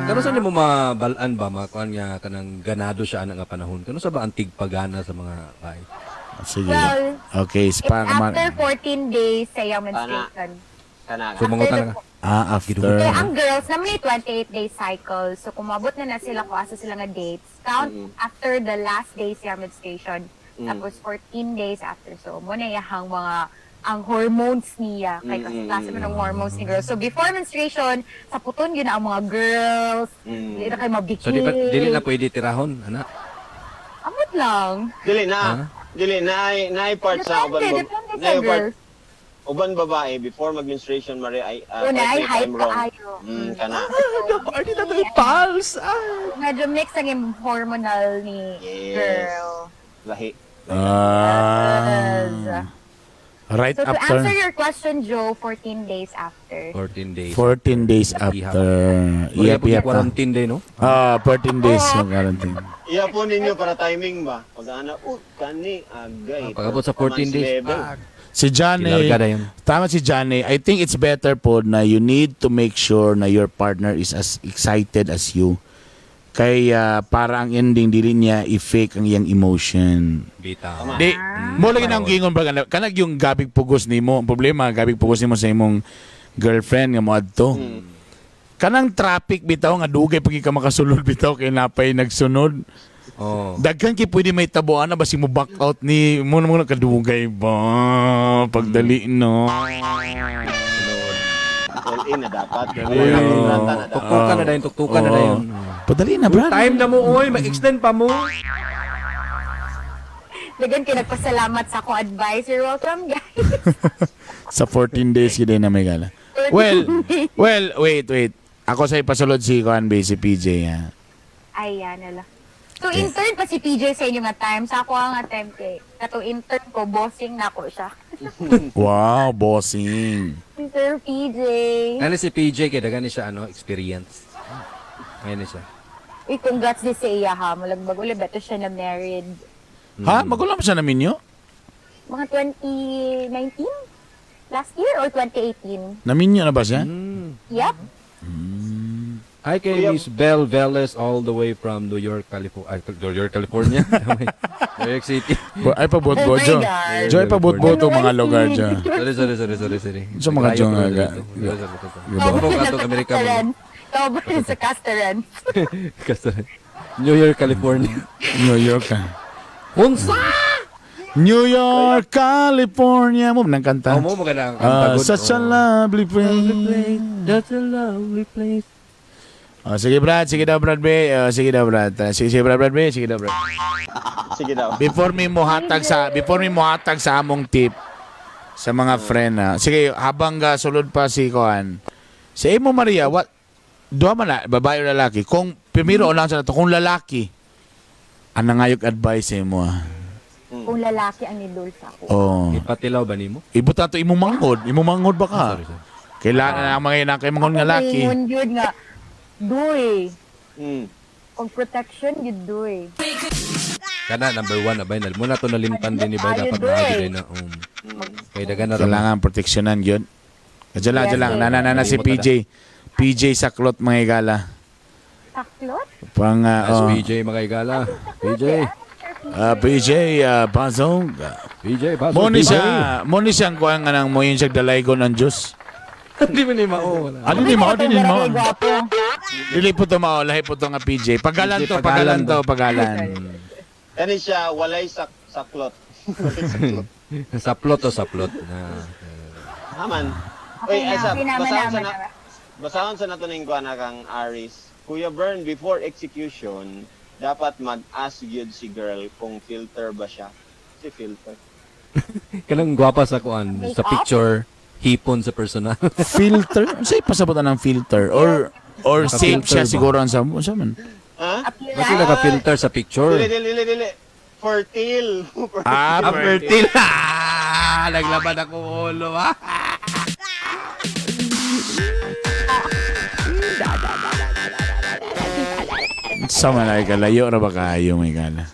Kano sa nimo mabalaan ba makuan nga kanang ganado siya ana nga panahon? Kano sa ba ang tigpagana sa mga bae? Sige. Well, Okay, it's spa after 14 days sa iyang menstruation. Kana. So mangutang na ka. Ah, after. Kaya ang girls, naman may 28-day cycle. So, kung mabot na na sila kung asa sila nga dates, count after the last day sa menstruation. Tapos 14 days after. So, mo na iyahang mga ang hormones niya. Kay kasi klase man ng hormones ni girls. So, before menstruation, sa puton yun na ang mga girls. Dili na kayo mabikil. So di ba dili na pwede tirahon ana. Amot lang. Dili na. Ha? Dili na naay part sa uban Depende, depende sa naay part girls. uban babae before mag-menstruation Maria ay Una correct ay me if hype I'm wrong. kaayo. Kana. Party na to pulse. Medyo mix ang yung hormonal ni Yes. girl. Lahi. Ah. Yes. Right So to after. answer your question, Joe, 14 days after. 14 days. 14 days after. Iya Iyap, iyap. quarantine day no. Ah, 14 days yung quarantine. Iya po ninyo para timing ba? Pag ana, kani agay. Ah, pag-abot sa 14 Performance days. level. Ah, Si Johnny, Kilarga na yun. tama si Johnny. I think it's better po na you need to make sure na your partner is as excited as you. Kaya para ang ending dili niya i-fake ang iyang emotion. Bitaw. Di, mo lagi na ang gingon ba kanag yung gabig pugos nimo, ang problema gabig pugos nimo sa imong girlfriend nga moadto. Kanang traffic bitaw nga dugay pag ka makasulod bitaw kay napay nagsunod. Oh. Daghan kay pwede may tabuan na basi mo back out ni mo mo kadugay ba pagdali no. All in na dapat. Dali. Wala kontrata na dapat. Tuktukan na dayon, tuktukan na dayon. Padali na, brad. Time na mo oy, mag-extend pa mo. Dagan kayo nagpasalamat sa akong advice. You're welcome, guys. Sa 14 days yun na may gala. Well, wait, wait. Ako sa ipasulod si Kuan B, si PJ. Ha? Ayan, ala. So, intern pa si PJ sa inyo nga time. Sa ako nga time kay. Kato intern ko, bossing na ko siya. Wow, bossing. Si Sir PJ. Ano si PJ kay daghan ni siya ano, experience. Ngayon ni siya. Uy, congrats din sa iya ha. Malagbag ulit, beto siya na married. Ha? Magulang ba siya na minyo? Mga 2019? Last year or 2018? Naminyo na ba siya? Yep. Hi kay Kuya- Miss Belle Velez all the way from New York, California. New York, California. New York City. Ay pabot-bot Oh my Jo. God. Jo ay pabot-bot ang mga lugar jo. Sorry, sorry, sorry, sorry, sorry. Sa mga Naglayo Jo ko nga na ga- dito. Sorry, sorry, sorry. Diba? Ako katong Amerika mo. Cover sa Casteran. Casteran. New York, California. New York ah. Unsa? New York, California. Mo nang kanta. Oh, mo mo ka na ang kanta, Ah, good. such a Oh. lovely place. That's a lovely place. Oh, sige Brad, sige daw Brad B. Oh, sige daw Brad. Ah, sige, sige Brad, Brad B, sige daw Brad. Sige daw. Before mi mohatag sa among tip sa mga friend na. Sige, habang sulod pa si Koan. Sa imo Maria, what duha man na babae o lalaki? Kung primero lang sa nato, kung lalaki, ang nangayog advice sa imo ah? Kung lalaki ang nidol sa ako. Oh. Ipatilaw ba nimo? Ibuta to imong manghod, imong manghod ba ka? Sorry, sorry. Kailangan na ang mga inang kay manghod nga laki. Ako yun nga, duy. Kung protection, yun duy. Kana number one abay na. Muna to nalimtan din ni bay Ayun, dapat doy. na na. Kay dagan na ra. Kailangan proteksyonan yun. Diyan lang, Yes, diyan lang. sir. Nana, nana si PJ. PJ Saklot mga higala. Saklot? Pang, As oh. PJ mga igala. PJ. PJ, Pasong. PJ, pasok. Mo ni PJ. siya, mo ni siyang kuha nga nang mo yun siya dalaygon ng Diyos. Hindi mo ni mao. Wala. Ano ni mao, di ni mao. Gwapo. Dili po to mao, lahi po to nga PJ. Pagalan PJ, to, pagalan pagalan to, pagalan. Kani siya walay saklot. Walay saklot. Sa plot o sa plot. Na. Haman. Okay Uy, na, Asa, okay na, basahon sa naman, na, basahon sa nato ning kuan kang Aris. Kuya Bern, before execution, dapat mag-ask gyud si girl kung filter ba siya. Si filter. Kanang gwapa sa kuan sa Make-up? picture, hipon sa personal. Filter? Ano sa'yo pasabotan ng filter? Or safe Naka-filter siya ba? siguro ang sa sa man. Ha? Kasi Appearance. naka-filter sa picture. Dili, dili, dili, dili. Fertile. Ah, Ah, fertile. Ah, naglaban ako ulo. Ah. Sa man ay kalayo ra ba kayo may gala?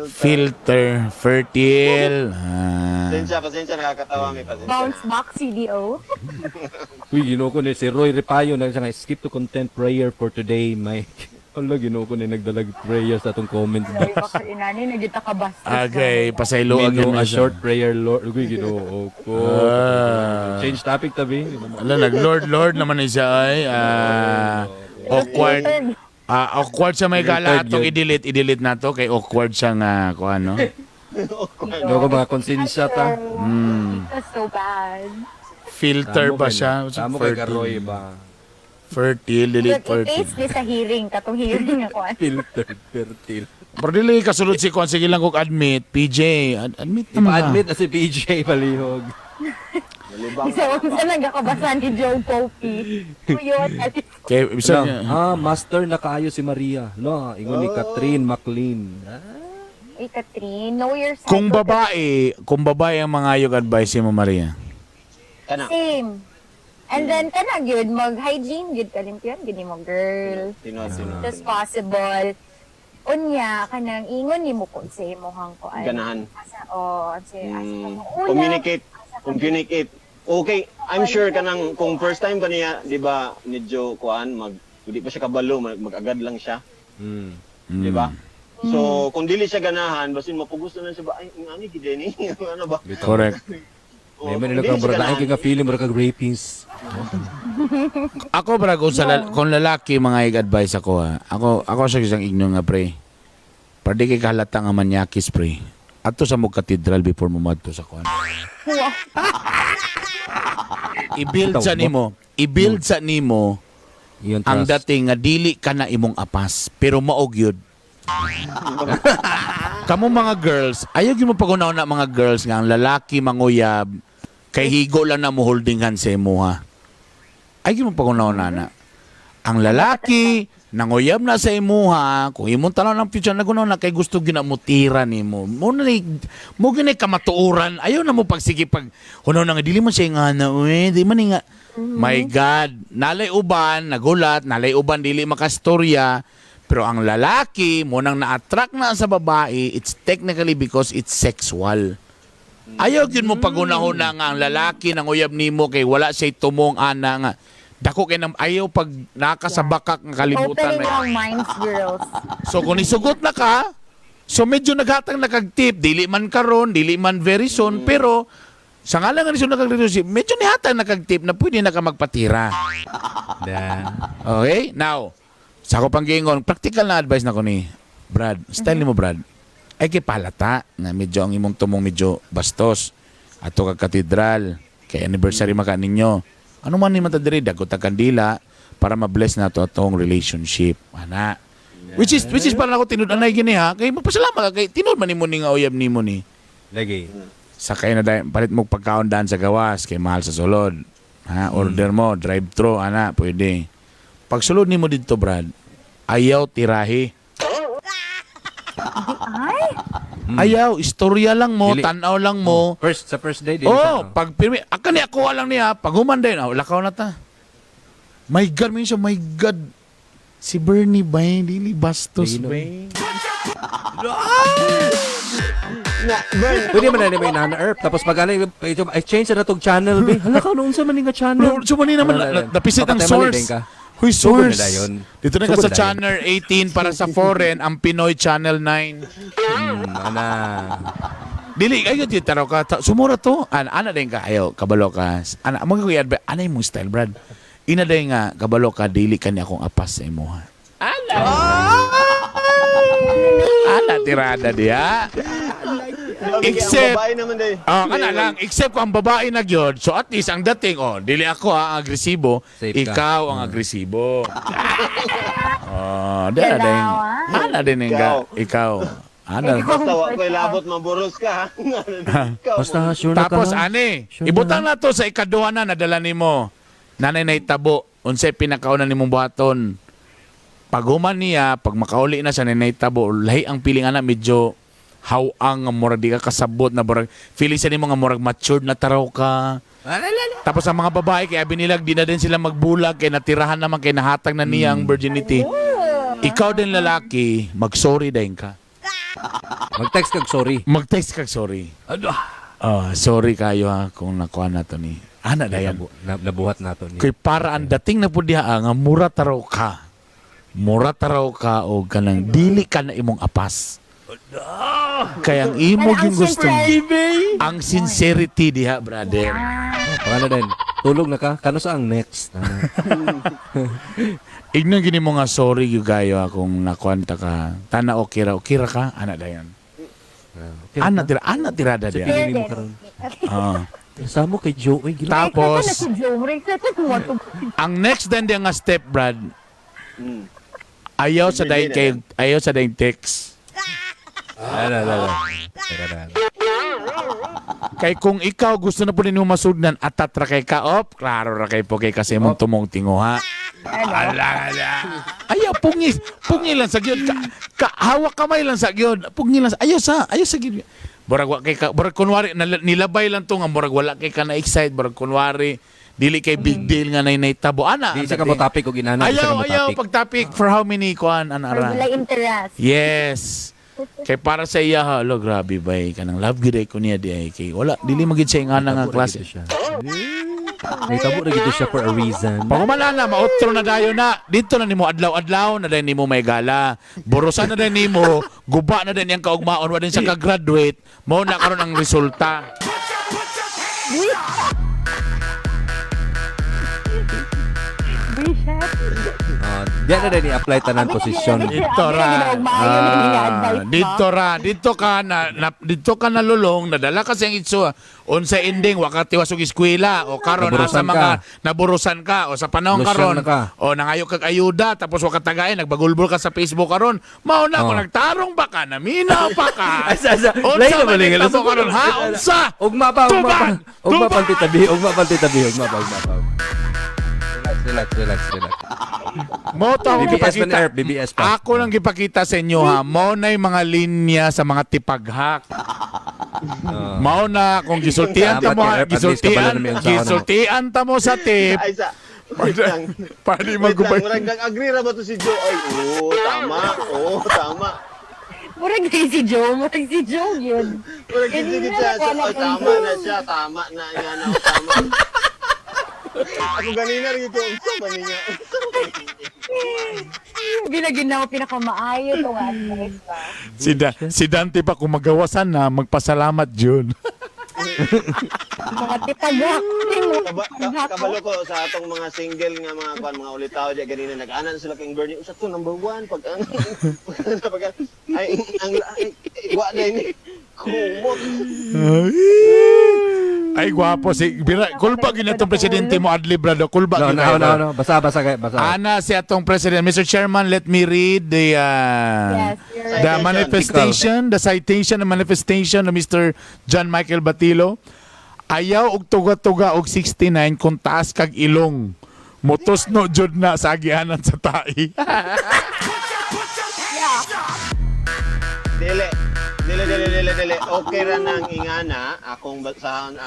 Filter, fertile. Ah. Pasensya, pasensya, nakakatawa may pasensya. Bounce back CDO. Uy, ginoo ko ni si Roy Repayo na siya nga, skip to content prayer for today, Mike. Ala, ginoo ko ni nagdalag prayer sa atong comment Sorry, box. baka inani, nagita ka bastos. Okay, pasaylo Mino, agad a na siya. short prayer, Lord. Uy, ginoo ko. Ah. Change topic tabi. Ala, nag-lord lord naman ni siya ay. Ah, awkward. Ah, awkward siya may gala Third atong yun. i-delete, i-delete na to kay awkward siya nga kung ano. Ginoo ko mga konsensya ta. That's so bad. Filter Tamo ba kay- siya? Tamo kay Karoy ba? Fertile, delete Look, fertile. i-paste ni sa hearing, katong hearing ako. Filter, fertile. Pero dili kasulod si Kwan, sige lang kog admit, PJ, admit naman. Ipa-admit na si PJ palihog. Nalibang. Isa sa nagkakabasa ni Joe Popey. Kuya, Kay bisa Ano? niya. Ah, master na kaayo si Maria. No, ingon ni Catherine McLean. Ah, Ay, Catherine, know your cycle. Kung babae ang mga ayog advice mo Maria. Kana. Same. And then, kana gyud mag-hygiene, gyud kalimpiyon, gyud mo, girl. Tinod, tinod. As possible. Unya, kanang ingon ni mo kung sa imong kuan. Ganahan. Asa, oh, asa, asa ka mo una. Communicate. asa ka Communicate. Okay, I'm sure kanang kung first time pa niya, di ba, medyo kuan mag hindi pa siya kabalo, mag-agad lang siya, di ba? So, kung dili siya ganahan, basin mapugos na lang siya ba, ay, ang ani gid ni, ano ba? Correct. O, May kung man dili nila kang siya murag lain ganahan, kay nga feeling murag kag rapist. Ako bra kung, sa kung lalaki mga advice ako ha. Ako ako sa isang igno nga pre. Pwede kay kahalata nga manyakis pre. Ato sa mo katedral before mo madto sa kuan. I-build sa nimo, i-build sa nimo Iyon ang trust. dating nga dili ka na imong apas pero maog yun. Kamo mga girls, ayaw gyud mo pagunaw na mga girls nga ang lalaki manguyab kay higo lang na mo holding hand sa imo ha. Ayaw gyud mo pagunaw na na. Ang lalaki nanguyab na sa imuha, kung imong tanaw ng future nagunaw na kay gusto gyud na mo tira nimo. Mo na ni mo gyud na kamatuoran. Ayaw na mo pagsige pag hunaw na nga dili man siya nga na uy, di man ni nga. My God, nalay uban, nagulat, nalay uban dili makastorya. Pero ang lalaki mo nang na-attract na sa babae, it's technically because it's sexual. Ayaw gyud mo pagunahon na nga ang lalaki nang uyab nimo kay wala siya'y tumong ana nga. Dako kay nang ayaw pag nakasabakak nga kalibutan. Opening May. ang minds, girls. So kung isugot na ka, so medyo naghatag na kag tip, dili man karon, dili man very soon, pero sa nga lang nga nisunod kag relationship, medyo nihatag na kag tip na pwede na ka magpatira. Da. Okay? Now, sa ako pang giingon, practical na advice na ko ni Brad. Style nimo Brad. Ay kay palata na medyo ang imong tumong medyo bastos. Ato ka katedral kay anniversary maka ninyo. Ano man ni mata diri dagot ang kandila para ma-bless na to atong relationship. Ana. Which is para ako tinud anay gini ha. Kay magpasalamat ka kay tinud man nimo ni nga uyab nimo ni. Lagi. Sakay na dahil palit mo pagkaon daan sa gawas kay mahal sa sulod. Ha, order mo, drive thru ana, pwede. Pag sulod nimo didto, Brad, ayaw tirahi. Ay! Ayaw, istorya lang mo, Dili. tanaw lang mo. First, sa first day, dili Oh, sa- pag pirmi, aka ni ako lang niya, pag human din, oh, lakaw na ta. My God, minsan, my God. Si Bernie ba, eh? Dili bastos Dili. ba? eh? Na, Bern, Pwede man na ni may nana erp. Tapos pag ano, ito, I change na tong channel, be. Hala ka, noon sa man nga channel. No, so mani naman, Ano, napisit ang Papatay mali source. din ka. Huy, Sugod source. na dayon. Dito na ka Sugod sa na dayon. Channel 18 para sa foreign, ang Pinoy Channel 9. Ana. Dili, ay yun, taraw ka. Sumura to. Ana, ana din ka. Ayaw, kabalo ka. Ana, mo ko i-advise. Ana yung mong style, Brad. Ina din nga, kabalo ka, dili ka niya akong apas sa imuha. Ana! Ana, tirada diya. Except- ang babae naman day. Ah, kana lang, except kung ang babae na gyud. So at least ang dating, oh, dili ako ha, ang agresibo, Safe ka. ikaw ang agresibo. Oh, di na din. Ana din Ikaw. ikaw. Ana. Basta wa ko'y labot maburos ka. ha? Ikaw, Basta, sure na ka. Tapos ani, Sure ibutang na to sa ikaduha na nadala nimo. Nanay na itabo, unsay pinakauna nimong buhaton. Pag human niya, pag makauli na sa nanay tabo, lahi ang piling ana medyo hawang nga murag di ka kasabot na murag feeling sa nimo nga murag matured na taraw ka. Tapos ang mga babae kay abi nilag di na din sila magbulag kay natirahan naman kay nahatag na niya ang virginity. Ikaw din lalaki, mag-sorry din ka. Mag-text kag sorry. Mag-text kag sorry. Ah, sorry kayo ha kung nakuha na to ni. Ana dayan. Nabuhat na to ni. Kay para ang dating na pud diha ah, nga mura taraw ka. Mura taraw ka o kanang dili ka na imong apas. Kaya ang imo Pero ang yung gusto. sincerity. Ang sincerity diha, brother. Pakala din. Tulog na ka. Kano sa ang next? Ano? Ignon gini mo nga sorry gyud kayo ah, kung nakuanta ka. Tana okay ra, okay ra ka, ana dayon. Okay Ana na. tira, ana tirada Sa diha. pili mo karon. Ah. Samo kay Joe. Uy, gila. Tapos Ay, si Joe. Murag sa ito, ang next din diha nga step, Brad, ayaw sa dayon kay ayaw sa dayon text. Ala, ala, ala. Teka na. Kay kung ikaw gusto na po ninyo masugnan, atat ra kay ka, op, klaro ra kay po kay kasi mong tumong tinguha. Ala, ala. Ayaw, pungi, pungi lang sa gyud. Ka, hawak kamay lang sa gyud. Pungi lang sa, ayaw sa gyud. Murag wa kay ka, murag kunwari, nilabay lang to nga, murag wala kay ka na-excite, murag kunwari, dili kay big deal nga nay tabo. Ana, Di ang sa ka mo dating. topic og inana. Di sa Ayaw, ka mo ayaw, topic. pag topic, for how many, kuan, ana Or ra. wala interest. Yes. Kay para sa iya ha, lo grabe bay kanang love gyud ay ko niya di ay kay wala dili magid siya ingana nga Natabo ra klase. gid siya. Naitabo ra gid siya for a reason. Pag na, maotro na dayon na. Dito na nimo adlaw-adlaw na dayon nimo may gala. Borosan na dayon nimo, guba na dayon niyang kaugmaon wa din siya ka-graduate. Mao na karon ang resulta. Bishop. Oh, diyan na din i-apply tanan posisyon. Dito ra. Ah, dito ra, dito ka na, dito ka nalulong, nadala ka sa itso. Unsa ending wa ka tiwas og eskwela o karon asa Naburusan mga ka. naburusan ka o sa panahon Lusyang karon na ka. o nangayo kag ayuda tapos wa ka tagay nagbagulbol ka sa Facebook karon. Mao na Oh. kung nagtarong ba ka, naminaw pa ka. Asa, asa. Unsa Lain na man ba lingal? nitabo karon ha? Unsa? Ugma pa, ugma pa. Tubag! Ugma Tubag! pa titabi, ugma pa titabi, ugma pa, ugma pa. Relax, relax, relax, relax. Mo to akong BBS man gipakita. Erp, BBS pa. Ako lang gipakita sa inyo ha. Mao na yung mga linya sa mga tipaghak. Mao na kung gisultian ta Salamat mo, kay Erp, at least gisultian, kabalo na may unsaon na mo. gisultian ta mo sa tip. Ay, sa... Wait lang. Pwede Wait lang, magubay. murag nag-agree ra ba to si Joe? Ay, oo, tama. Oo, tama. Murag si Joe. Murag si Joe yun. Murag Kanina sige siya. nakuha na Ay, kong tama Joe. na siya. Tama na. Yan, oh, tama. Ako ganina rin ko, unsa man niya. Ginaginaw pinakamaayo to nga advice ba? Si Dante pa kung magawasan na magpasalamat yun. Mga tipagak. Kabalo ko sa atong mga single nga mga kuan, mga ulitaw diya ganina nag-anan sila kay Bernie, usa to number one pag ang pag ay ang ay, wa na ini kumot. Ay, gwapo si Bira, kulba gina tong presidente mo adlib brado. Kulba No, gina. no, no, no. Basa, basa, kay, basa. Ana si atong president. Mr. Chairman, let me read the Yes, you're the Citation. manifestation, the citation and manifestation of Mr. John Michael Batilo. Ayaw og tuga-tuga og 69 kung taas kag ilong. Motos no jud na sa agianan sa tai. Dili. Dili, dili, dili, dili. Okay ra nang ingana akong basahan,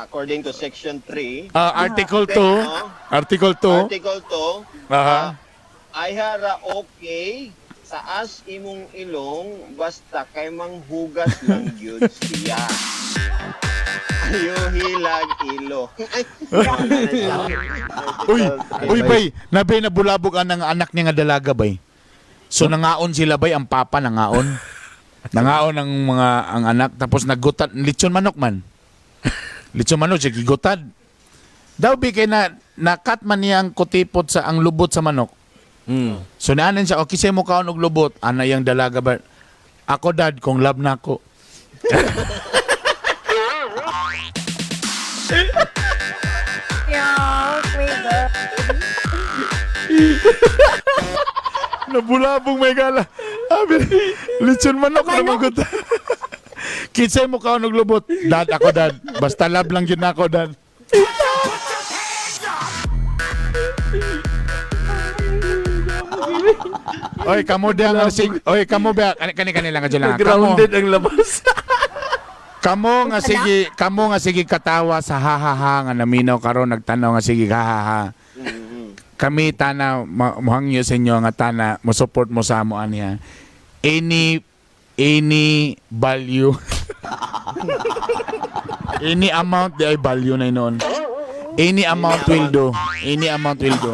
according to section 3. Article 2. Article 2. Article 2. Aha. Ay hara okay taas imong ilong basta kay manghugas lang gyud siya. Ayo hilag ilo. Ay, wala na siya. Uy, Article uy bay, nabay nabulabog ang anak niya nga dalaga bay. So nangaon sila bay, ang papa nangaon. Nangaon ang mga ang anak tapos naggutad lechon manok man. Lechon manok siya gigutad. Daw bi kay na nakat man niya ang kutipot sa ang lubot sa manok. So naanan siya, okay siya mo kaon og lubot, ana yang dalaga ba. Ako dad kung love na ako. Yeah, wait. Nabulabog may gala. Abi, lechon manok na Manok? magot. Kinsay mo kaon og lubot? Dad ako dad. Basta love lang yun ako dad. Oy, kamo di ang sig. Oy, kamo ba kani kani kani lang kadyo lang. Kamo, Grounded ang labas. kamo nga sige katawa sa hahaha nga naminaw karon nagtanaw nga sige hahaha. Kami tana mohangyo sa inyo nga tana mo support mo sa amo aniya. Any value. Any amount di ay value na inon. Any amount will do. Any amount will do.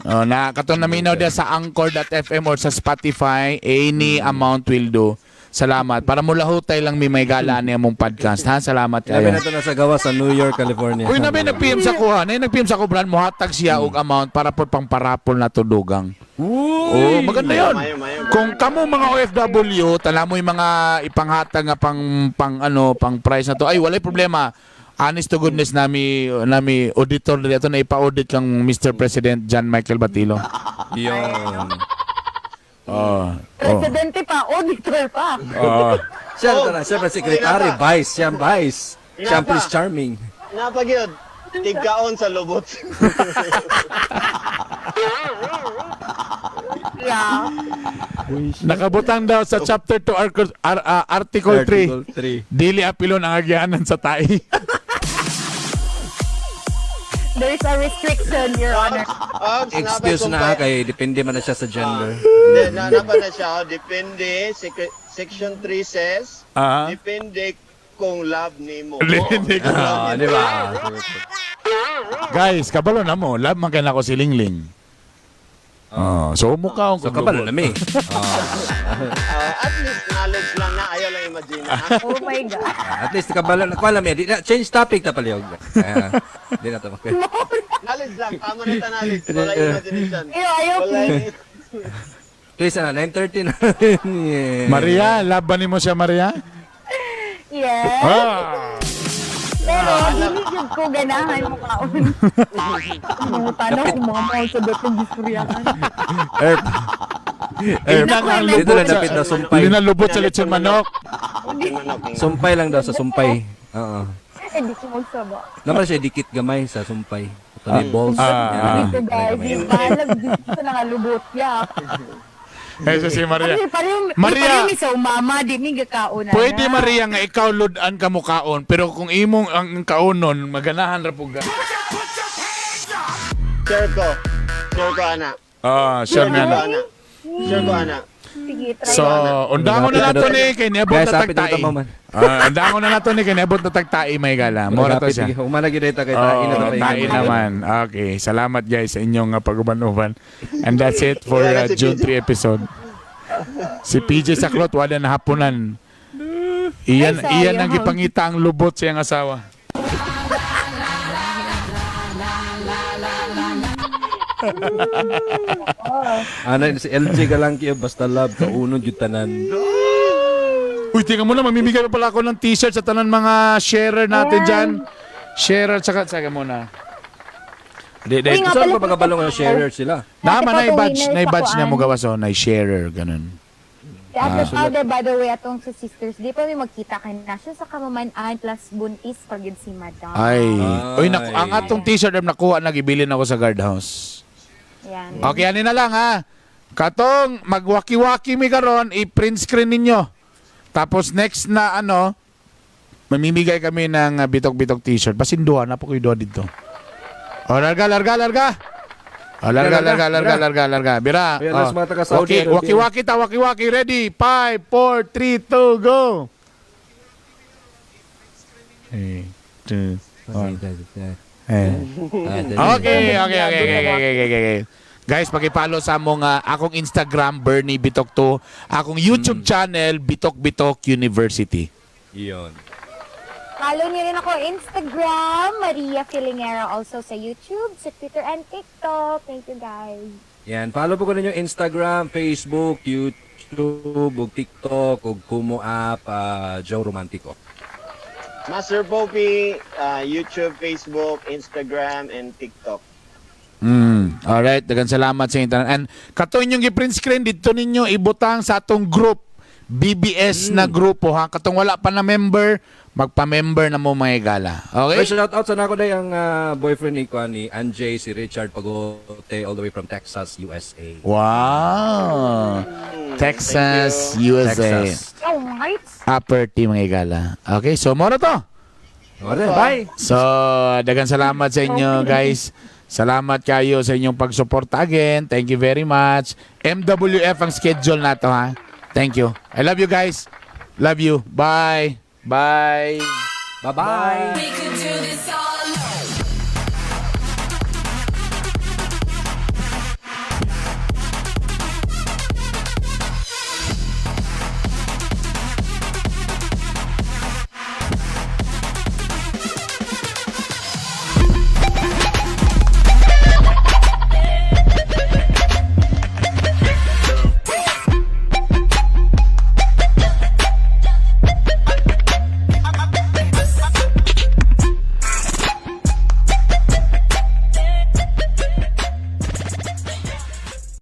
Oh, na kato naminaw dia sa anchor.fm or sa Spotify, any amount will do. Salamat. Para mo lahutay lang mi may gala niya mong podcast ha. Salamat Sabi kayo. na ito nasa gawa sa New York, California. Uy, nabi nag-PM sa kuha. Nay nag-PM sa ko brand mohatag siya og amount para po pangparapol na to dugang. Uy! Oh, maganda 'yon. Mayo, mayo. Kung kamo mga OFW, tala mo yung mga ipanghatag nga pang pang ano, pang price na to. Ay, walay problema. Honest to goodness nami nami auditor diri ato na ipa-audit kang Mr. President John Michael Batilo. Yun. Oh. Oh. Presidente pa, auditor pa. Oh. Siya na, siya pa secretary, vice, siya ang vice. Siya ang Inapa. Prince Charming. Napagyod. Tigkaon sa lubot. Yeah. Nakabutang daw sa chapter 2 article 3. Article 3. Dili apilon ang agyanan sa tai. There is a restriction, Your Honor. Ops, Excuse na napay- kay depende man na siya sa gender. Hindi, na, napa na siya. Oh, depende. Section 3 says, depende kung love nimo. Depende kung Ah, di ba? Guys, kabalo na mo. Love man kay nako si Lingling. Oh, so mukha So kabalo na mi. At least knowledge lang na. Ayaw lang imagine. Ah, Oh my God. At least kabalo na kuan lang mi. Di na change topic ta palihog. Ah, di na to. Knowledge lang. Tama na ta knowledge. Wala imagination. Ayaw, ayaw, Wala. please. Please na 9:30 na. Yeah. Maria, love ba nimo siya Maria? Yes. Ah. Pero, dili jud ko ganahan mo kaon. Mga tanaw, kung mga mao sa datong gistoryahan. Erp. Erp. Ina nga ang Dito lubot na sa dapit na sumpay. Hindi na lubot sa lechon manok. Manok. Sumpay lang daw sa sumpay. Oo. Eh, di ko magsaba. Naman siya dikit gamay sa sumpay. Ito may balls. Ah. Yan, Dito guys, gamay. yung balag dito na nga lubot. Yeah. Eso si Maria. Kasi pareho, Maria. pareho mi sa umama, di mi gakaon na. Pwede Maria nga ikaw ludan ka mukaon pero kung imong ang kaonon maganahan ra pug ka. Share ko. Share ko, ana. Ah, sure Share nga ko, na. ana. Share ko, ana. Sige, try So, na. undangon na nato ni kay niabot Guys, na hapit na tagtai. ta, man. Ah, undangon na nato ni kay niabot na tagtai may gala. Mora to siya. Humana gyud ta kay tae na Oh, ta. tae naman. Okay, salamat guys sa inyong pag-uban-uban. And that's it for Wala na si June PJ. 3 episode. Si PJ Saklot wala na hapunan. Iyan Ay, sayang. iyan ang gipangita ang lubot sa iyang asawa. Ana si LJ Galangki basta love kaunon gyud tanan. Uy, tingnan mo na, mamimigay pa pala ako ng t-shirt sa tanan mga sharer natin dyan. Sharer, tsaka, tsaka muna. Di, di. Uy, nga Saan pala, pa makabalo nga sharer sila? Naman, Ate na Pato, badge, winner na sa badge niya kuan. mo gawas, oh, na sharer, ganun. Si Ate Powder, by the way, atong sa sisters, di pa may magkita kay na siya sa kamamanaan plus buntis pag yun si Madam. Ay. Ay. Uy, naku, ang atong t-shirt ay nakuha, nagibilin ako sa guardhouse. Yan. Okay, ani na lang ha. Katong magwaki-waki mi karon, i-print screen ninyo. Tapos next na ano, mamimigay kami ng bitok-bitok t-shirt. Basin duha na po kayo duha dito. O, larga, larga, larga. O, larga, larga, larga, larga, larga. Bira. Ayan, O. las mga taga Saudi Waki, Arabia. waki-waki ta, waki-waki. Ready? 5, 4, 3, 2, go. 3, 2, 1. Eh. Okay. Guys, paki-follow sa among akong Instagram Bernie Bitok 2, akong YouTube channel Bitok Bitok University. Iyon. Follow niyo rin ako Instagram, Maria Filingera, also sa YouTube, sa Twitter and TikTok. Thank you guys. Yan, follow po ko ninyo Instagram, Facebook, YouTube, ug TikTok, ug Kumu app, Joe Romantico. Master Popey, YouTube, Facebook, Instagram, and TikTok. Alright, daghang salamat sa inyong tanan. And kato inyong gi-print screen dito ninyo ibutang sa atong group BBS na grupo ha. Katong wala pa na member, magpa-member na mo mga gala. Okay. Okay? Shout out sa nako day ang boyfriend ni kuan ni Anjay si Richard Pagote all the way from Texas, USA. Wow. Texas, USA. Texas. Oh, right. Upper T mga gala. Okay, so moro to. Alright, bye. So, daghang salamat sa inyo, guys. Salamat kayo sa inyong pagsuporta again. Thank you very much. MWF ang schedule nato ha. Thank you. I love you guys. Love you. Bye. Bye. Bye-bye. We could do this